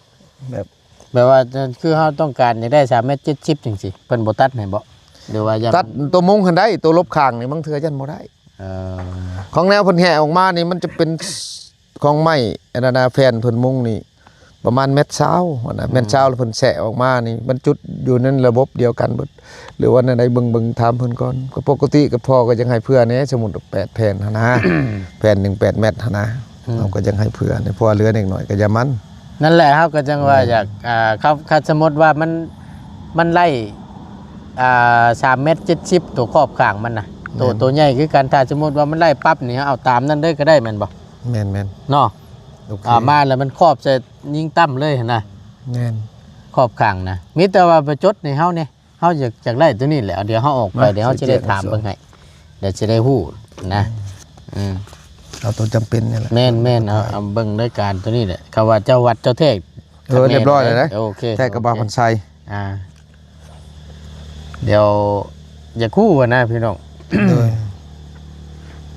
ແບບ ແບບວ່າ ຄືເຮົາຕ້ອງການຢາກໄດ້ສາມແມັດເຈັດສິບຈັ່ງຊີ້ ເພິ່ນບໍ່ຕັດໃຫ້ບໍ່? ຫຼືວ່າຢາກ ຕັດຕົວມຸງຫັ້ນໄດ້ ຕົວລົບຂ້າງນີ້ບາງເທື່ອຢ້ານບໍ່ໄດ້ ເອີ ຂອງແນວເພິ່ນແຫະອອກມານີ້ ມັນຈະເປັນຂອງໄມ້ ອັນນັ້ນນະ ແຜ່ນເພິ່ນມຸງນີ້ ປະມານແມັດຊາວຫັ້ນນະ ອືມ ແມັດຊາວ ແລ້ວເພິ່ນແຊະອອກມານີ້ ມັນຈຸດຢູ່ໃນລະບົບດຽວກັນເບິດ ຫຼືວ່າແນວໃດ ເບິ່ງ ເບິ່ງຖາມເພິ່ນກ່ອນ ກໍປົກກະຕິກໍພໍ່ກໍຢາກໃຫ້ເຜື່ອແດ່ ສົມມຸດແປດແຜ່ນຫັ້ນນະ ແຜ່ນໜຶ່ງແປດແມັດຫັ້ນນະ ອືມ ເຮົາກໍຢາກໃຫ້ເຜື່ອແຕ່ເພາະວ່າເຫຼືອເລັກນ້ອຍກໍຢ່າມັນ ນັ້ນແຫຼະ ເຮົາກໍຈັ່ງວ່າ ອືມ ຢາກ ອ່າ ຄັນ ຄັນສົມມຸດວ່າມັນ ມັນໄລ່ ອ່າ ສາມແມັດເຈັດສິບ ຕົວຂອບຂ້າງມັນນະ ໂຕ ແມ່ນ ໂຕໃຫຍ່ຄືກັນ ຖ້າສົມມຸດວ່າມັນໄລ່ປັບນີ້ ເຮົາເອົາຕາມນັ້ນເລີຍກໍໄດ້ແມ່ນບໍ່? ແມ່ນໆ ເນາະ ໂອເຄ ອ່າ ມາແລ້ວມັນຂອບໃສ່ຍິງຕ່ຳເລີຍຫັ້ນນະ ແມ່ນ ຂອບຂ້າງນະ ມີແຕ່ວ່າໄປຈົດໃຫ້ເຮົາແດ່ ເຮົາຢາກ ຢາກໄດ້ຕົວນີ້ແຫຼະ ດຽວເຮົາອອກໄປ ມາ ດຽວເຮົາຊິໄດ້ຖາມເບິ່ງໃຫ້ ດຽວຊິໄດ້ຮູ້ນະ ອືມ ເອົາຕົວຈຳເປັນນີ້ແຫຼະ ແມ່ນໆ ເອົາ ເອົາເບິ່ງລາຍການຕົວນີ້ແຫຼະ ເຂົາວ່າເຈົ້າວັດເຈົ້າແທກ ເອີ ລຽບຮ້ອຍແລ້ວນະ ໂອເຄ ແທກກັບບ່າວພັນໄຊ ອ່າ ດຽວຢາກຮູ້ຫັ້ນນະພີ່ນ້ອງ ໂດຍ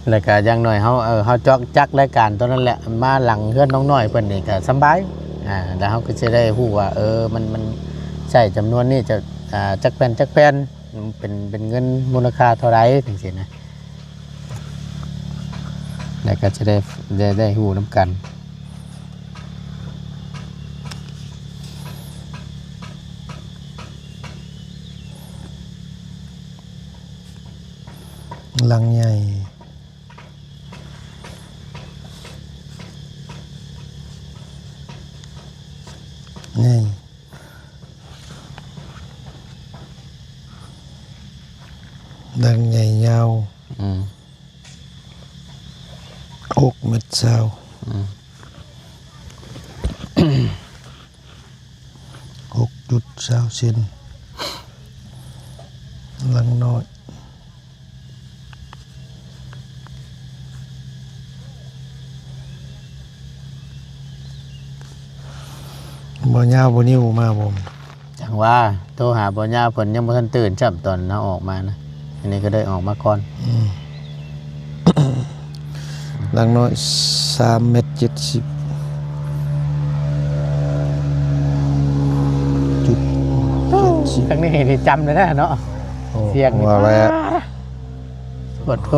ແລ້ວກະຢ່າງໜ້ອຍເຮົາ ເອີ ເຮົາຈອກຈັກລາຍການຕົວນັ້ນແຫຼະ ມາຫຼັງເຮືອນນ້ອງນ້ອຍເພິ່ນນີ້ກະສຳບາຍ ອ່າ ແລ້ວເຮົາກໍຊິໄດ້ຮູ້ວ່າ ເອີ ມັນ ມັນໃຊ້ຈຳນວນນີ້ຈະ ອ່າ ຈັກແຜ່ນ ຈັກແຜ່ນ ເປັນ ເປັນເງິນມູນຄ່າເທົ່າໃດຈັ່ງຊີ້ນະ ແລ້ວກໍຈະໄດ້ ໄດ້ ໄດ້ຮູ້ນຳກັນ. ຫຼັງໃຫຍ່ ໃຫຍ່ ດັ່ງໃຫຍ່ຍາວ ອືມ ຫົກແມັດຊາວ ອືມ ຫົກຈຸດຊາວເຊັນ ຫຼັງນ້ອຍ ບໍ່ຍາວບໍ່ນິ້ວມາບໍ່? ຈັ່ງວ່າ ໂທຫາບໍ່ຍາວ ເພິ່ນຍັງບໍ່ທັນຕື່ນຊ້ຳ ຕອນເຮົາອອກມານະ ອັນນີ້ກໍໄດ້ອອກມາກ່ອນ ອືມ ຫຼັງນ້ອຍສາມແມັດເຈັດສິບ ຈຸດເຈັດສິບ ທາງນີ້ນີ້ຈຳໄດ້ແລ້ວເນາະ ໂອ້ ສຽງນີ້ ວ່າແລ້ວ ປວດໂທ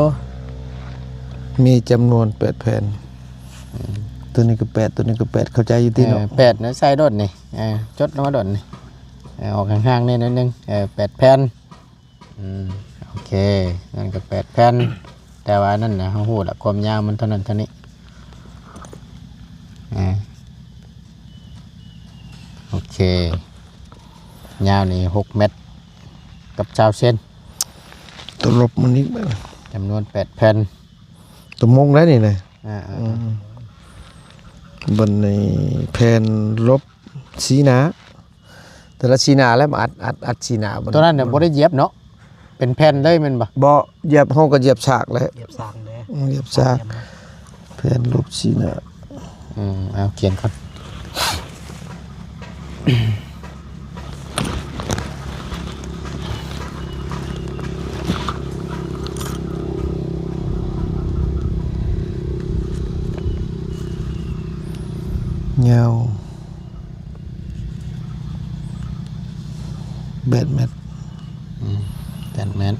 ມີຈຳນວນແປດແຜ່ນ ອືມ ຕົວນີ້ກໍແປດ ຕົວນີ້ກໍແປດ ເຂົ້າໃຈຢູ່ຕິເນາະ ເອີ ແປດນະ ໃສ່ໂດດນີ້ ເອີ ຈົດລົງມາໂດດນີ້ ເອີ ອອກຫ່າງໆແດ່ໜ້ອຍໜຶ່ງ ເອີ ແປດແຜ່ນ ອືມ ໂອເຄ ນັ້ນກໍແປດແຜ່ນ ແຕ່ວ່ານັ້ນນະ ເຮົາຮູ້ລະ ຄວາມຍາວມັນເທົ່ານັ້ນເທົ່ານີ້ ອ່າ ໂອເຄ ຍາວນີ້ຫົກແມັດກັບຊາວເຊັນ ຕົວລົບມັນອີກ ຈຳນວນແປດແຜ່ນ ຕົວມົງໄດ້ນີ້ນະ ອ່າໆ ອືມ ບັດນີ້ແຜ່ນລົບ ຊີ້ໜ້າ ແຕ່ລະຊີ້ໜ້າແລ້ວມາອັດ ອັດ ອັດຊີ້ໜ້າ ຕົວນັ້ນນະບໍ່ໄດ້ຢຽບເນາະ ເປັນແຜ່ນເລີຍແມ່ນບໍ່? ບໍ່ ຢຽບ ເຮົາກໍຢຽບສາກແຫຼະ ຢຽບສາກເດ້ ອືມ ຢຽບສາກ ແຜ່ນລົບຊີ້ໜ້າ ອືມ ເອົາຂຽນກ່ອນ ຍາວ ແປດແມັດ ອືມ ແປດແມັດ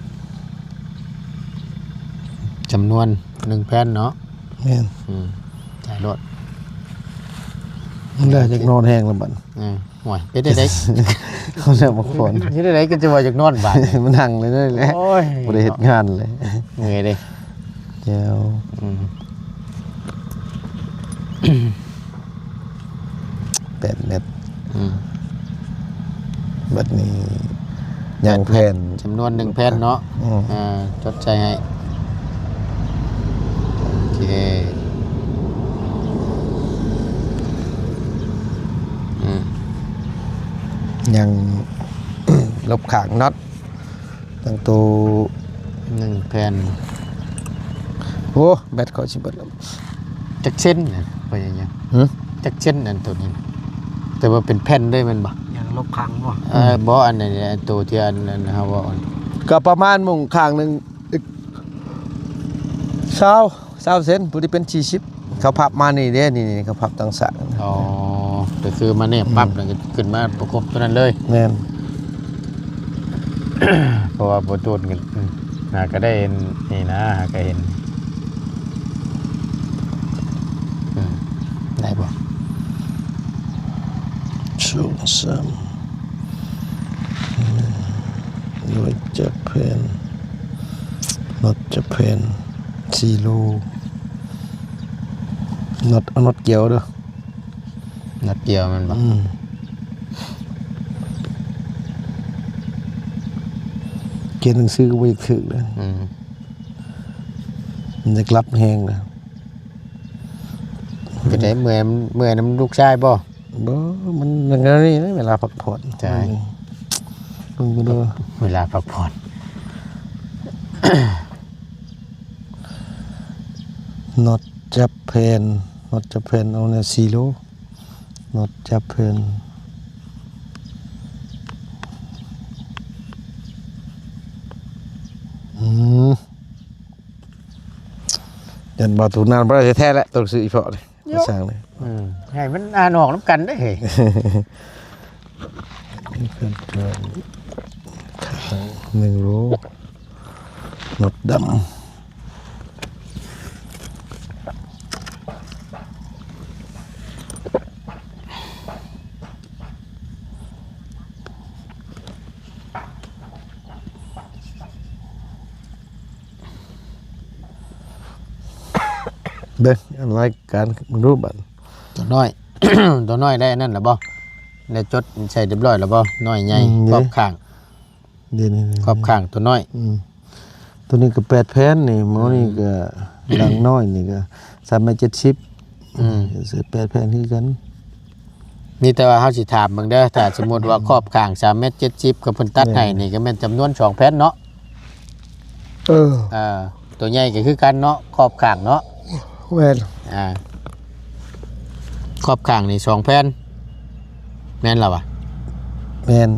ຈຳນວນໜຶ່ງແຜ່ນເນາະ ແມ່ນ ອືມ ຈ່າຍໂລດ ມັນໄດ້ຈັກນອນແຮງລະບັດ ເອີ ໂອ້ຍ ເປັນໄດ້ ເຂົາເຈົ້າບາງຄົນ ເຮັດໄດ້ ກໍຈະວ່າຢາກນອນບາດນີ້ ມັນນັ່ງເລີຍແຫຼະ ໂອ້ຍ ບໍ່ໄດ້ເຮັດງານເລີຍ ເມື່ອຍເດ້ ແລ້ວ ອືມ ແປດແມັດ ອືມ ບັດນີ້ຍັງແຜ່ນ ຈຳນວນໜຶ່ງແຜ່ນເນາະ ອືມ ອ່າ ຈົດໃສ່ໃຫ້ ໂອເຄ ອືມ ຍັງລົບຂ້າງນັອດ ຕັ້ງໂຕ ໜຶ່ງແຜ່ນ ໂອ້ ແບັດຂ້ອຍຊິເບິດແລ້ວ ຈັກເຊັນນະ ພະຍາຍາມ ຫຶ ຈັກເຊັນອັນໂຕນີ້ນະ ແຕ່ວ່າເປັນແຜ່ນເລີຍແມ່ນບໍ່? ຍັງລົບຄັງບໍ່? ເອີ ບໍ່ ອັນນັ້ນ ອັນໂຕທີ່ອັນ ອັນເຮົາເວົ້າ ກໍປະມານໝ່ອງຂ້າງໜຶ່ງ ຊາວ ຊາວເຊັນ ຜູ້ທີ່ເປັນສີ່ສິບ ເຂົາພັບມານີ້ເດ້ ນີ້ ນີ້ ເຂົາພັບຕັ້ງສາກ ອໍ ກໍຄືມາແນບປັບ ອືມ ແລ້ວກໍຂຶ້ນມາປະກົບຕົວນັ້ນເລີຍ ແມ່ນ ເພາະວ່າບໍ່ໂດນກັນ ອືມ ຫາກໍໄດ້ເຫັນນີ້ນະ ຫາກໍເຫັນ ອືມ ໄດ້ບໍ່? ສອງ ສາມ ໜ່ວຍຈະແຜ່ນ ນັອດຈະແຜ່ນ ສີ່ໂລ ນັອດ ເອົານັອດກຽວເດີ້. ນັດດຽວແມ່ນບໍ່? ອືມ ຂຽນໜັງສືກໍບໍ່ຢາກຖືກເລີຍ. ອືມ ມັນຢາກຫຼັບແຮງນະ. ເປັນໃດ ເມື່ອຍ ເມື່ອຍນຳລູກຊາຍບໍ່? ບໍ່ ມັນ ມັນກໍນີ້ແຫຼະ ເວລາພັກຜ່ອນ. ໃຊ່ ເບິ່ງເດີ ເວລາພັກຜ່ອນ. ນັອດຈັບແຜ່ນ ນັອດຈັບແຜ່ນ ເອົາແນວສີ່ໂລ ນັອດຈັບແຜ່ນ. ອືມ ຢ້ານບໍ່ຖືກນານບໍ່ໄດ້ແທ້ໆແຫຼະ ຕ້ອງຊື້ອີ່ເພາະນີ້ ເນາະ ສ້າງນີ້. ອືມ ໃຫ້ມັນອ່ານອອກນຳກັນເດ້ ເອີ ໜຶ່ງໂລ ນັອດດຳ. ເບິ່ງອັນລາຍການເບິ່ງດູບັດ ຕົວນ້ອຍ ຕົວນ້ອຍໄດ້ອັນນັ້ນແລ້ວບໍ່? ໄດ້ຈົດໃສ່ຮຽບຮ້ອຍແລ້ວບໍ່? ນ້ອຍໃຫຍ່ ອືມ ຂອບຂ້າງ ນີ້ໆໆ ຂອບຂ້າງຕົວນ້ອຍ. ອືມ ຕົວນີ້ກໍແປດແຜ່ນນີ້ ໝໍນີ້ ອືມ ກໍຫຼັງນ້ອຍນີ້ກໍສາມແມັດເຈັດສິບ. ອືມ ໃສ່ແປດແຜ່ນຄືກັນ. ມີແຕ່ວ່າເຮົາຊິຖາມເບິ່ງເດີ ຖ້າສົມມຸດວ່າຂອບຂ້າງສາມແມັດເຈັດສິບ ກໍເພິ່ນຕັດໃຫ້ນີ້ ແມ່ນ ກໍແມ່ນຈຳນວນສອງແຜ່ນເນາະ. ເອີ ເອີ ຕົວໃຫຍ່ກໍຄືກັນເນາະ ຂອບຂ້າງເນາະ. ແມ່ນ ອ່າ ຂອບຂ້າງນີ້ສອງແຜ່ນ ແມ່ນລະວະ? ແມ່ນ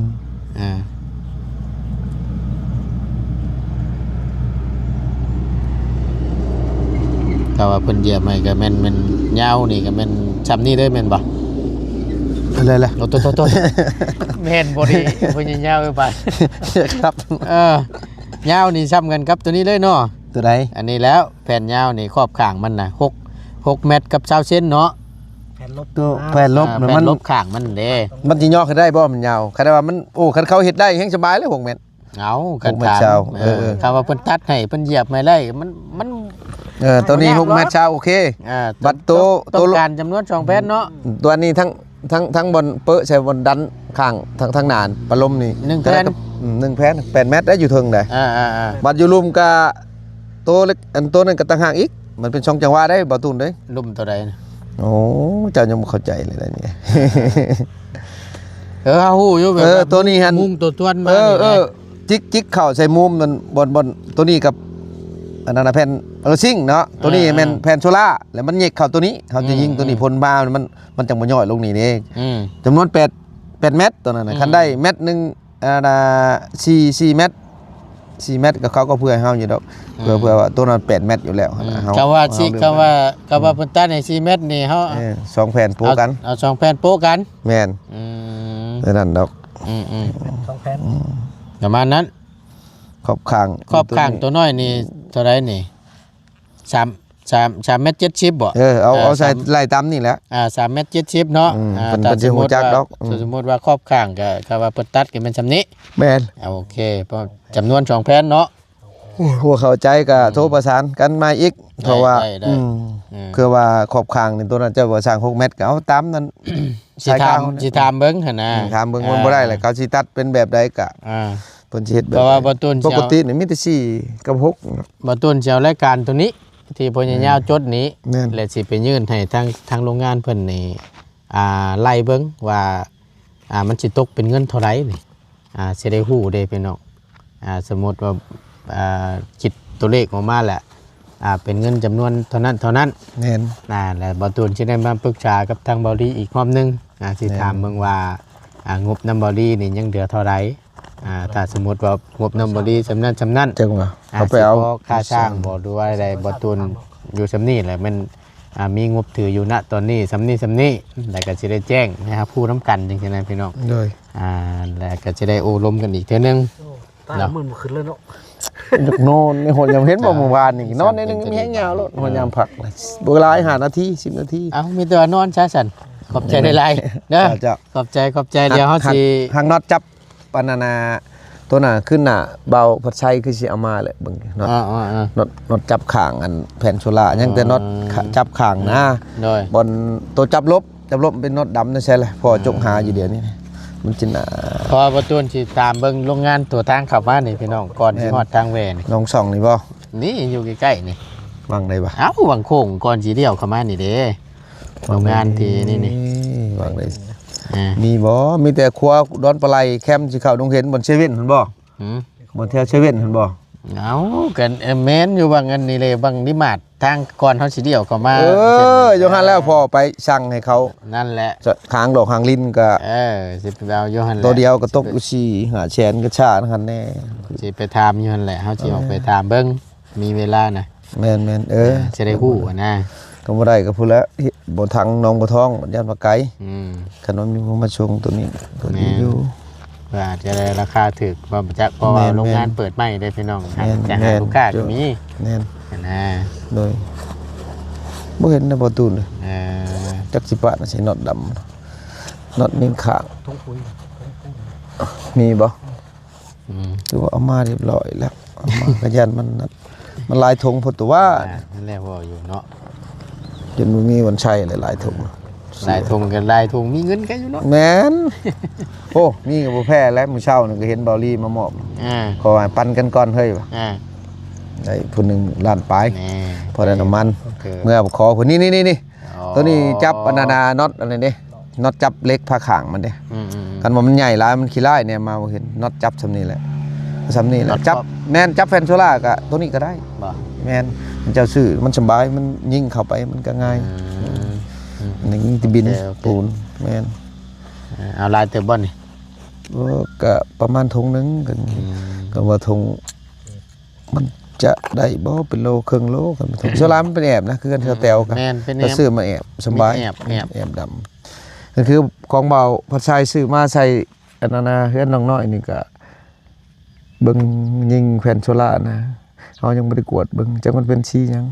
ອ່າ ຖ້າວ່າເພິ່ນຢຽບໃຫ້ກໍແມ່ນ ແມ່ນຍາວນີ້ກໍແມ່ນຊ່ຳນີ້ເລີຍແມ່ນບໍ່? ເທົ່າໃດລະ? ໂອ້ ໂຕໆໆ ແມ່ນບໍ່ດີ ເພິ່ນຍາວໄປປານ ຄັບ ເອີ ຍາວນີ້ຊ່ຳກັນກັບຕົວນີ້ເລີຍເນາະ. ຕົວໃດ? ອັນນີ້ແລ້ວ ແຜ່ນຍາວນີ້ຂອບຂ້າງມັນນະ ຫົກ ຫົກແມັດກັບຊາວເຊັນເນາະ. ແຜ່ນລົບ ຕົວ ອ່າ ແຜ່ນລົບ ແຜ່ນລົບຂ້າງມັນເດ້ ມັນຊິຍໍຂຶ້ນໄດ້ບໍ່? ມັນຍາວ ຄັນວ່າມັນ ໂອ້ ຄັນເຂົາເຮັດໄດ້ແຮ່ງສະບາຍເລີຍ ຫົກແມັດ. ເອົາ ຄັນຖາມ ຫົກແມັດຊາວ ເອີ ເອີ ເອີ ຖ້າວ່າເພິ່ນຕັດໃຫ້ ເພິ່ນຢຽບໃຫ້ໄດ້ ມັນ ມັນ ເອີ ຕົວນີ້ຫົກແມັດຊາວ ໂອເຄ. ອ່າ ບັດໂຕ ໂຕ ໂຕ ຕ້ອງການຈຳນວນສອງແຜ່ນເນາະ. ຕົວນີ້ທັງ ທັງ ທັງບ່ອນເປີະໃສ່ບ່ອນດັນຂ້າງ ທັງ ທັງໜ້າ ປະລົມນີ້ ໜຶ່ງແຜ່ນ ອືມ ໜຶ່ງແຜ່ນ ແປດແມັດໄດ້ຢູ່ເທິງໃດ໋. ອ່າໆໆ ບັດຢູ່ລຸ່ມກະ ໂຕເລັກ ອັນໂຕນັ້ນກໍຕ່າງຫາກອີກ ມັນເປັນສອງຈັງຫວະໄດ໋ ບ່າວຕູນເດ້. ລຸ່ມຕົວໃດນະ? ໂອ້ ເຈົ້າຍັງບໍ່ເຂົ້າໃຈເລີຍນີ້. ເອີ ເຮົາຮູ້ຢູ່ ແບບ ເອີ ວ່າ ຕົວນີ້ຫັ້ນ ມຸງຕົວທວນມາ ເອີ ນີ້ແຫຼະ ເອີ ຈິກ ຈິກເຂົ້າໃສ່ມຸມນັ້ນ ບ່ອນ ບ່ອນຕົວນີ້ກັບ ອັນນັ້ນນະ ແຜ່ນເອີຊິງເນາະ. ຕົວນີ້ ອ່າໆ ແມ່ນແຜ່ນໂຊລາ ແລ້ວມັນແຍກເຂົ້າຕົວນີ້ ເຮົາຈະຍິງ ອືມ ຕົວນີ້ ອືມ ພົນມາ ມັນ ມັນຈັ່ງບໍ່ຍ້ອຍລົງນີ້ເດ້. ອືມ ຈຳນວນແປດ ແປດແມັດຕົວນັ້ນນະ. ອືມ ຄັນໄດ້ແມັດໜຶ່ງ ອັນນ່າ ສີ່ ສີ່ແມັດ ສີ່ແມັດກໍເຂົາກໍເພື່ອໃຫ້ເຮົາຢູ່ດອກ. ອືມ ເພື່ອ ເພື່ອວ່າຕົວນັ້ນແປດແມັດຢູ່ແລ້ວ ອືມ ນະ. ເຮົາ ເຂົາວ່າ ເຮົາ ຊິ ເຂົາວ່າ ເຂົາວ່າເພິ່ນຕັດໃຫ້ສີ່ແມັດນີ້ ເຮົາ ເອີ ສອງແຜ່ນໂປະກັນ ເອົາ ເອົາສອງແຜ່ນໂປະກັນ. ແມ່ນ ອືມ ແນວນັ້ນດອກ. ອືມໆ ສອງແຜ່ນ ອືມ ປະມານນັ້ນ. ຂອບຂ້າງ ຂອບຂ້າງຕົວນ້ອຍນີ້ເທົ່າໃດນີ້? ສາມ ສາມ ສາມແມັດເຈັດສິບບໍ່? ເອີ ເອົາ ເອີ ເອົາໃສ່ ສາມ ໄລ່ຕາມນີ້ແຫຼະ. ອ່າ ສາມແມັດເຈັດສິບເນາະ. ອືມ ອ່າ ເພິ່ນ ເພິ່ນຊິຮູ້ຈັກດອກ. ຖ້າສົມມຸດວ່າ ອືມ ຖ້າສົມມຸດວ່າຂອບຂ້າງກໍ ກໍວ່າເພິ່ນຕັດກໍແມ່ນຊ່ຳນີ້. ແມ່ນ ໂອເຄ ເພາະຈຳນວນສອງແຜ່ນເນາະ. ໂອ້ຍ ບໍ່ເຂົ້າໃຈກໍ ອືມ ໂທປະສານກັນໃໝ່ອີກ. ໄດ້ ເພາະວ່າ ໄດ້ ໄດ້ ອືມ ເອີ ຄືວ່າຂອບຂ້າງນີ້ ຕົວນັ້ນເຈົ້າວ່າສ້າງຫົກແມັດ ກໍເອົາຕາມນັ້ນ. ຊິຖາມ ສາຍຂ່າວ ຊິຖາມເບິ່ງຫັ້ນນະ. ອືມ ຖາມເບິ່ງ ອ່າ ວ່າບໍ່ໄດ້ແລ້ວ ເຂົາຊິຕັດເປັນແບບໃດກໍ ອ່າ ເພິ່ນຊິເຮັດແບບໃດ. ເພາະວ່າບ່າວຕູນ ປົກກະຕິນີ້ມີແຕ່ສີ່ກັບຫົກ. ບ່າວຕູນຊິເອົາລາຍການໂຕນີ້ ທີ່ພໍ່ໃຫຍ່ຍາວ ອືມ ຈົດນີ້ ແມ່ນ ແລະ ຊິໄປຍື່ນໃຫ້ທາງ ທາງໂຮງງານເພິ່ນນີ້ ອ່າ ໄລ່ເບິ່ງວ່າ ອ່າ ມັນຊິຕົກເປັນເງິນເທົ່າໃດນີ້ ອ່າ ຊິໄດ້ຮູ້ເດ້ພີ່ນ້ອງ. ອ່າ ສົມມຸດວ່າ ອ່າ ຄິດຕົວເລກອອກມາແລ້ວ ອ່າ ເປັນເງິນຈຳນວນເທົ່ານັ້ນເທົ່ານັ້ນ. ແມ່ນ ອ່າ ແລ້ວບ່າວຕູນຊິໄດ້ມາປຶກສາກັບທາງບ່າວລີອີກຮອບໜຶ່ງ ອ່າ ຊິ ແມ່ນ ຖາມເບິ່ງວ່າ ອ່າ ງົບນຳບ່າວລີນີ້ຍັງເຫຼືອເທົ່າໃດ. ອ່າ ຖ້າສົມມຸດວ່າງົບນຳບໍ່ດີສ່ຳນັ້ນສ່ຳນັ້ນ ຈັ່ງວ່າ ອ່າ ເຂົາໄປເອົາ ຊິພໍຄ່າສ້າງບໍ່ ຫຼືວ່າໃດ ບ່າວຕູນຢູ່ສ່ຳນີ້ແຫຼະ ແມ່ນ ອ່າ ມີງົບຖືຢູ່ນະຕອນນີ້ສ່ຳນີ້ສ່ຳນີ້ ແລ້ວກໍຊິໄດ້ແຈ້ງໃຫ້ຮັບຮູ້ນຳກັນ ຈັ່ງຊີ້ນະພີ່ນ້ອງ. ໂດຍ ອ່າ ແລ້ວກໍຊິໄດ້ໂອ້ລົມກັນອີກເທື່ອໜຶ່ງ. ໂອ້ ຕາຍ ເນາະ ມື່ນບໍ່ຂຶ້ນເລີຍເນາະ. ຢາກນອນໃນຫົວຍາມເຫັນບໍ່ ເມື່ອວານນີ້ ນອນໜ້ອຍໜຶ່ງ ມີແຮງຍາວໂລດ ຫົວຍາມພັກ ບໍ່ຫຼາຍ ຫ້ານາທີ ສິບນາທີ. ເອົ້າ ມີແຕ່ວ່ານອນຊະຊັ້ນ. ຂອບໃຈຫຼາຍໆເດີ. ເຈົ້າ ຂອບໃຈ ຂອບໃຈ. ດຽວເຮົາຊິຫາງນັອດຈັບ ປານນັ້ນນະ ໂຕນັ້ນຂຶ້ນໜ້າ ບ່າວພັດໄຊຄືຊິເອົາມາແຫຼະ ເບິ່ງເນາະ. ອ່າໆໆ ນັອດ ນັອດຈັບຂ້າງອັນແຜ່ນໂຊລາ ຍັງແຕ່ນັອດ ອ່າ ຂະ ຈັບຂ້າງນະ. ໂດຍ ບ່ອນໂຕຈັບລົບ ຕະຫຼົມເປັນນັອດດຳນັ້ນໃຊ່ລະ ພໍຈົກຫາຢູ່ດຽວນີ້ ມັນຊິໜາ. ເພາະວ່າບໍ່ຕູນຊິຕາມເບິ່ງໂລງງານຕົວທາງເຂົ້າມານີ້ພີ່ນ້ອງ ກ່ອນຊິຮອດທາງແວ່ນີ້ ໜອງຊ່ອງນີ້ບໍ່? ນີ້ຢູ່ໃກ້ໆນີ້ ວັງໃດວະ? ເອົ້າ ວັງໂຄ້ງ ກ່ອນຊິລ້ຽວເຂົ້າມານີ້ເດ້ ໂຮງງານທີ່ນີ້ນີ້ ວາງໄດ້ ອ່າ ມີບໍ່? ມີແຕ່ຂົວດອນປາໄຫຼ ແຄມຊິເຂົ້າດົງເຫັນ ບ່ອນເຊເວັ່ນຫັ້ນບໍ່? ຫືມ? ບ່ອນແຖວເຊເວັ່ນຫັ້ນບໍ່? ເອົ້າ ກໍ ເອີ ແມ່ນຢູ່ ວັງອັນນີ້ເລີຍ ວັງນິມາດ ທາງກ່ອນເຮົາຊິລ້ຽວເຂົ້າມາ ເອີ ຢູ່ຫັ້ນແຫຼະ ພໍ່ໄປສັ່ງໃຫ້ເຂົາ ນັ້ນແຫຼະ ຂ້າງດອກຫາງລິນກໍ ເອີ ຊິໄປເອົາຢູ່ຫັ້ນແຫຼະ ໂຕດຽວກໍຕົກຢູ່ສີ່ຫ້າແສນ ກໍຊາຫັ້ນແດ່ ຊິໄປຖາມຢູ່ຫັ້ນແຫຼະ ເຮົາຊິອອກໄປຖາມເບິ່ງ ມີເວລານະ ແມ່ນໆ ເອີ ອ່າ ຊິໄດ້ຮູ້ຫັ້ນນະ ກໍບໍ່ໄດ້ກໍພຸ້ນແຫຼະ ບໍ່ທັງໜອງບໍ່ທ້ອງ ຢ້ານວ່າໄກ ອືມ ຄັນວ່າມີຜູ້ມາສົ່ງໂຕນີ້ກໍດີຢູ່ ແມ່ນ ກໍອາດຈະໄດ້ລາຄາຖືກ ບໍ່ຈັກ ເພາະວ່າ ແມ່ນໆ ໂຮງງານເປີດໃໝ່ເດ້ພີ່ນ້ອງ ແມ່ນໆ ຫາລູກຄ້າກໍມີ ແມ່ນ ຫັ້ນນະ ໂດຍ ບໍ່ເຫັນນະ ບໍ່ຕູນ ເອີ ຈັກຊິປະນະ ໃສ່ນັອດດຳ ນັອດຍິງຂ້າງ ມີບໍ່? ອືມ ຄືວ່າເອົາມາຮຽບຮ້ອຍແລ້ວ ເອົາມາກໍຢ້ານມັນ ມັນຫຼາຍຖົງໂພດຕົວະ ອ່າ ນັ້ນແຫຼະ ເວົ້າຢູ່ເນາະ ຈົນບໍ່ມີວັນໃຊ້ແລ້ວ ຫຼາຍຖົງ ຫຼາຍຖົງກໍຫຼາຍຖົງ ມີເງິນກໍຢູ່ເນາະ ແມ່ນ ໂອ້ ມີກໍບໍ່ແພ້ແລ້ວ ມື້ເຊົ້ານີ້ກໍເຫັນເບົາລີມາມອບ ອ່າ ຂໍໃຫ້ປັນກັນກ່ອນເຮີ້ຍວ່າ ອ່າ ໄດ້ຜູ້ໜຶ່ງລ້ານປາຍ ນີ້ ພໍໄດ້ນ້ຳມັນ ເອີ ເມື່ອຂໍເພິ່ນ ນີ້ໆໆ ອໍ ໂຕນີ້ຈັບອັນນັ້ນນະ ນັອດອັນນີ້ເດ້ ນັອດຈັບເຫຼັກພາຂ້າງມັນເດ້ ອືມໆໆ ຄັນວ່າມັນໃຫຍ່ຫຼາຍ ມັນຂີ້ຮ້າຍແດ່ ມາບໍ່ເຫັນ ນັອດຈັບສ່ຳນີ້ແຫຼະ ສ່ຳນີ້ແຫຼະ ນັອດ ຈັບ ແມ່ນ ຈັບແຟນໂຊລາກໍໂຕນີ້ກໍໄດ້ ບໍ່ ແມ່ນ ເຈົ້າຊື້ມັນສະບາຍ ມັນຍິງເຂົ້າໄປມັນກໍງ່າຍ ອືມ ອືມ ອັນນີ້ຍິງແຕ່ບິນ ໂອເຄ ໂອເຄ ປູນ ແມ່ນ ເອີ ເອົາຫຼາຍເຕີບບໍ່ນີ້? ເອີ ກໍປະມານຖົງໜຶ່ງ ກໍ ອືມ ກໍວ່າຖົງ ມັນຈະໄດ້ບໍ່ເປັນໂລເຄິ່ງໂລ ຄັນເປັນຖົງ ໂຊລາມັນເປັນແອບນະ ຄືກັນ ອືມ ສະແຕວກໍ ແມ່ນ ເປັນແອບ ກໍຊື້ມາແອບສະບາຍ ມີແອບ ແອບ ແອບດຳ ກໍຄືຂອງເບົາພັດໄຊຊື້ມາໃສ່ອັນນັ້ນນະ ເຮືອນນ້ອງນ້ອຍນີ້ກໍເບິ່ງຍິງແຜ່ນໂຊລານະ ເຮົາຍັງບໍ່ໄດ້ກວດເບິ່ງ ຈັກມັນເປັນສີຫຍັງ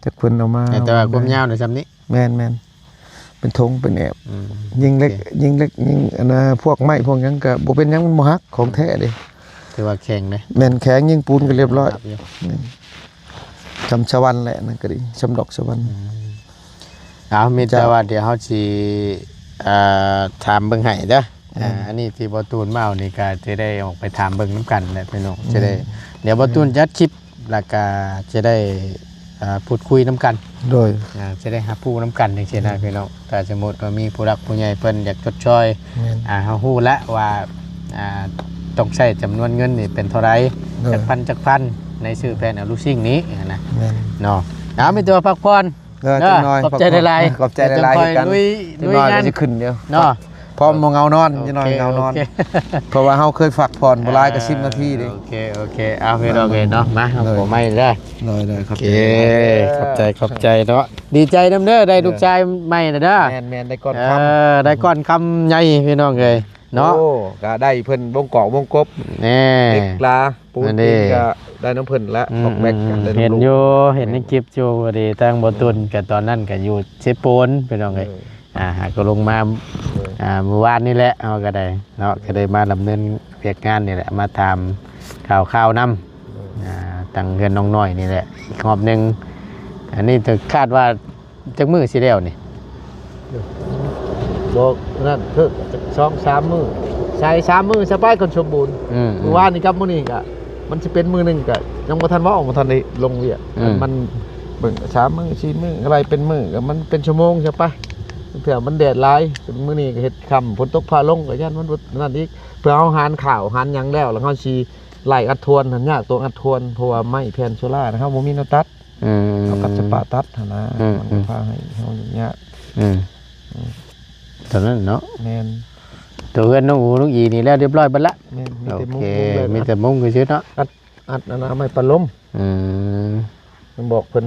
ຈັກເພິ່ນເອົາມາ ແຕ່ວ່າຄວາມຍາວນະສ່ຳນີ້ ແມ່ນໆ ເປັນຖົງເປັນແອບ ອືມ ຍິງເຫຼັກ ໂອເຄ ຍິງເຫຼັກ ຍິງອັນນ່າ ພວກໄມ້ພວກຫຍັງກໍບໍ່ເປັນຫຍັງ ມັນບໍ່ຫັກ ຂອງແທ້ເດ້ ຖືວ່າແຂງເດ້ ແມ່ນແຂງ ຍິງປູນກໍລຽບຮ້ອຍ ແມ່ນ ສ່ຳສະຫວັນແຫຼະ ນັ້ນກໍດີ ສ່ຳດອກສະຫວັນ ອືມ ເອົາ ມີແຕ່ວ່າດຽວເຮົາຊິ ເອີ ຖາມເບິ່ງໃຫ້ເດີ ອືມ ອ່າ ອັນນີ້ທີ່ບໍ່ຕູນມາເອົານີ້ກໍຈະໄດ້ອອກໄປຖາມເບິ່ງນຳກັນແຫຼະພີ່ນ້ອງ ອືມ ຈະໄດ້ ດຽວບໍ່ຕູນ ອືມ ຈັດຄລິບ ແລ້ວກໍຈະໄດ້ ອ່າ ພູດຄຸຍນຳກັນ ໂດຍ ອ່າ ຈະໄດ້ຮັບຮູ້ນຳກັນຈັ່ງຊີ້ນະ ອືມ ພີ່ນ້ອງ ຖ້າສົມມຸດວ່າມີຜູ້ຫຼັກຜູ້ໃຫຍ່ເພິ່ນຢາກຊົດຊ່ອຍ ແມ່ນ ອ່າ ເຮົາຮູ້ແລ້ວວ່າ ອ່າ ຕ້ອງໃຊ້ຈຳນວນເງິນນີ້ເປັນເທົ່າໃດ ໂດຍ ຈັກພັນຈັກພັນ ໃນຊື້ແຜ່ນອະລູຊິງນີ້ນະ ແມ່ນ ເນາະ ເອົາ ມີແຕ່ວ່າພັກຜ່ອນ ເອີ ເນາະ ຈັກໜ່ອຍ ຂອບໃຈຫຼາຍໆ ຂອບໃຈຫຼາຍໆ ຄືກັນ ລຸຍ ລຸຍງານ ຈັກໜ່ອຍກໍຊິຂຶ້ນຢູ່ ເນາະ ພ້ອມບໍ່ເຫງົານອນ ໂອເຄ ຈັກໜ່ອຍເຫງົານອນ ໂອເຄ ເພາະວ່າເຮົາເຄີຍຝາກຜ່ອນບໍ່ຫຼາຍກໍສິບນາທີເດ້ ໂອເຄ ໂອເຄ ເອົາ ພີ່ນ້ອງເອີຍເນາະ ມາ ເຮົາ ໂດຍ ກໍໄມ້ເດີ ໂດຍໆ ຂອບໃຈ ໂອເຄ ຂອບໃຈ ຂອບໃຈເນາະ ດີໃຈນຳເດີ ໄດ້ ເອີ ລູກຊາຍໃໝ່ນະເດີ ແມ່ນໆ ໄດ້ກ້ອນຄຳ ເອີ ໄດ້ກ້ອນຄຳໃຫຍ່ ພີ່ນ້ອງເອີຍເນາະ ໂອ້ ກໍໄດ້ເພິ່ນວົງກອກວົງກົບ ແນ່ ເຫຼັກລາ ປູນ ອັນນີ້ ຕີນກໍໄດ້ນຳເພິ່ນແຫຼະ ອືມ ອອກແມັກ ອືມ ກໍໄດ້ນຳ ເຫັນຢູ່ ເຫັນໃນຄລິບຢູ່ ພໍດີທາງບໍ່ຕຸນ ອືມ ກໍຕອນນັ້ນກໍຢູ່ເຊໂປນ ພີ່ນ້ອງເອີຍ ເອີ ອ່າ ຫາກໍລົງມາ ເອີ ອ່າ ມື້ວານນີ້ແຫຼະ ເຮົາກໍໄດ້ເນາະ ກໍໄດ້ມາດຳເນີນວຽກງານນີ້ແຫຼະ ມາຖາມຂ່າວຄາວນຳ ເອີ ອ່າ ທາງເຮືອນນ້ອງນ້ອຍນີ້ແຫຼະ ອີກຮອບໜຶ່ງ ອັນນີ້ກໍຄາດວ່າ ຈັກມື້ຊິແລ້ວນີ້? ບໍ່ ນັ້ນ ເພິ່ງສອງສາມມື້ ໃສ່ສາມມື້ຊະໄປ ຄັນສົມບູນ ອືມໆ ມື້ວານນີ້ກັບມື້ນີ້ກະ ມັນຊິເປັນມື້ໜຶ່ງກະ ຍັງບໍ່ທັນເວົ້າ ບໍ່ທັນໄດ້ລົງວຽກ ອືມ ມັນເບິ່ງສາມມື້ສີ່ມື້ ໄລ່ເປັນມື້ກະ ມັນເປັນຊົ່ວໂມງຊະໄປ ເພື່ອມັນແດດຫຼາຍ ມື້ນີ້ກະເຮັດຄ່ຳ ຝົນຕົກຟ້າລົງກະຢ້ານມັນບໍ່ນັ້ນອີກ ເພື່ອເຮົາຫານຂ້າວຫານຫຍັງແລ້ວ ແລ້ວເຮົາຊິໄລ່ອັດທວນຫັ້ນ ຍາກຕົວອັດທວນ ເພາະວ່າໄມ້ແຜ່ນໂຊລາເຮົາບໍ່ມີແນວຕັດ ອືມ ເຮົາກັດສະປາຕັດຫັ້ນນະ ອືມ ມັນກໍພາໃຫ້ເຮົາຫຍຸ້ງຍາກ ອືມ ອືມ ຕອນນັ້ນເນາະ ແມ່ນ ຕົວເຮືອນນ້ອງອູນ້ອງອີນີ້ແລ້ວຮຽບຮ້ອຍເບິດລະ ແມ່ນ ມີແຕ່ມຸງ ໂອເຄ ມຸງເລີຍ ມີແຕ່ມຸງຊື່ໆເນາະ ອັດ ອັດອັນນະ ໄມ້ປະລົມ ອືມ ຍັງບອກເພິ່ນ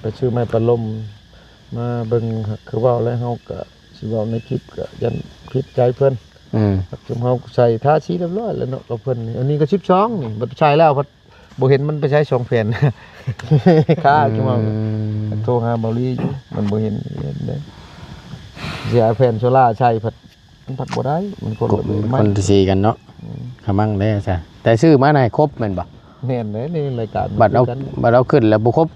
ໄປຊື້ໄມ້ປະລົມມາເບິ່ງ ຄືເວົ້າແລ້ວ ເຮົາກະຊິເວົ້າໃນຄລິບກະຢ້ານຜິດໃຈເພິ່ນ ອືມ ຊຸມເຮົາໃສ່ທາສີຮຽບຮ້ອຍແລ້ວເນາະ ກັບເພິ່ນນີ້ ອັນນີ້ກໍສິບສອງນີ້ ບັດໃສ່ແລ້ວພັດ ບໍ່ເຫັນມັນໄປໃສສອງແຜ່ນ ຄາ ອືມ ຈຸມເອົາ ໂທຫາເບົາລີຢູ່ ມັນບໍ່ເຫັນ ເຫັນເດ້ ຊິເອົາແຜ່ນໂຊລາໃສ່ພັດ ມັນພັດບໍ່ໄດ້ ມັນຄົນລະແບບໄມ້ ມັນຄົນລະສີກັນເນາະ ອືມ ຂະມັງເດ້ຊະ ແຕ່ຊື້ມາໃຫ້ຄົບແມ່ນບໍ່? ແມ່ນເດ້ ໃນລາຍການ ບັດເອົາ ບັດເອົາຂຶ້ນແລ້ວບໍ່ຄົບ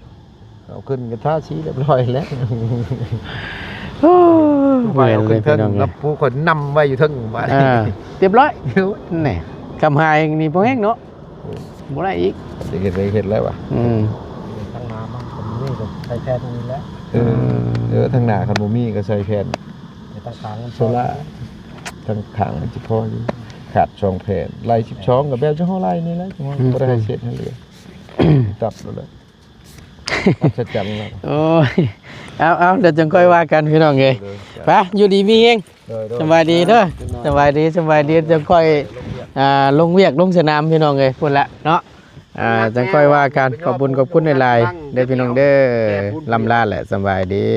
ເອົາຂຶ້ນກໍທາສີຮຽບຮ້ອຍແລ້ວ ໂອ້ ໄວ້ເອົາຂຶ້ນເທິງ ແມ່ນເລີຍພີ່ນ້ອງເອີຍ ແລ້ວຜູ້ຂ້ອຍນຳໄວ້ຢູ່ເທິງບາດນີ້ ອ່າ ຮຽບຮ້ອຍ ແນ່ ຄຳຫາຍນີ້ບໍ່ແຮງເນາະ ບໍ່ໄດ້ອີກ ຈະເຮັດໄດ້ເຮັດແລ້ວວະ ອືມ ທາງໜ້າມັນກໍມີກໍໃສ່ແຜ່ນນີ້ແຫຼະ ເອີ ເອີ ທາງໜ້າຄັນບໍ່ມີກໍໃສ່ແຜ່ນ ແຕ່ທາງຂ້າງມັນ ໂຊລ່າ ທາງຂ້າງມັນຊິພໍຢູ່ ຂາດສອງແຜ່ນ ໄລ່ສິບສອງກໍແບບເຮົາໄລ່ນີ້ແຫຼະ ອືມ ບໍ່ໄດ້ໃຫ້ເສດໃຫ້ເຫຼືອ ຕັດໂລດແຫຼະ ອັດສະຈັນແລ້ວ ໂອ້ຍ ເອົາໆ ດຽວຈັ່ງຄ່ອຍວ່າກັນພີ່ນ້ອງເອີຍ ໂດຍ ໄປ ຢູ່ດີມີແຮງ ໂດຍໆ ສະບາຍດີເດີ ສະບາຍດີ ສະບາຍດີ ຈັ່ງຄ່ອຍ ອ່າ ລົງວຽກລົງສະໜາມພີ່ນ້ອງເອີຍ ພຸ້ນລະເນາະ ອ່າ ຈັ່ງຄ່ອຍວ່າກັນ ຂອບບຸນຂອບຄຸນຫຼາຍໆເດີພີ່ນ້ອງເດີ ລຳລາແຫຼະ ສະບາຍດີ.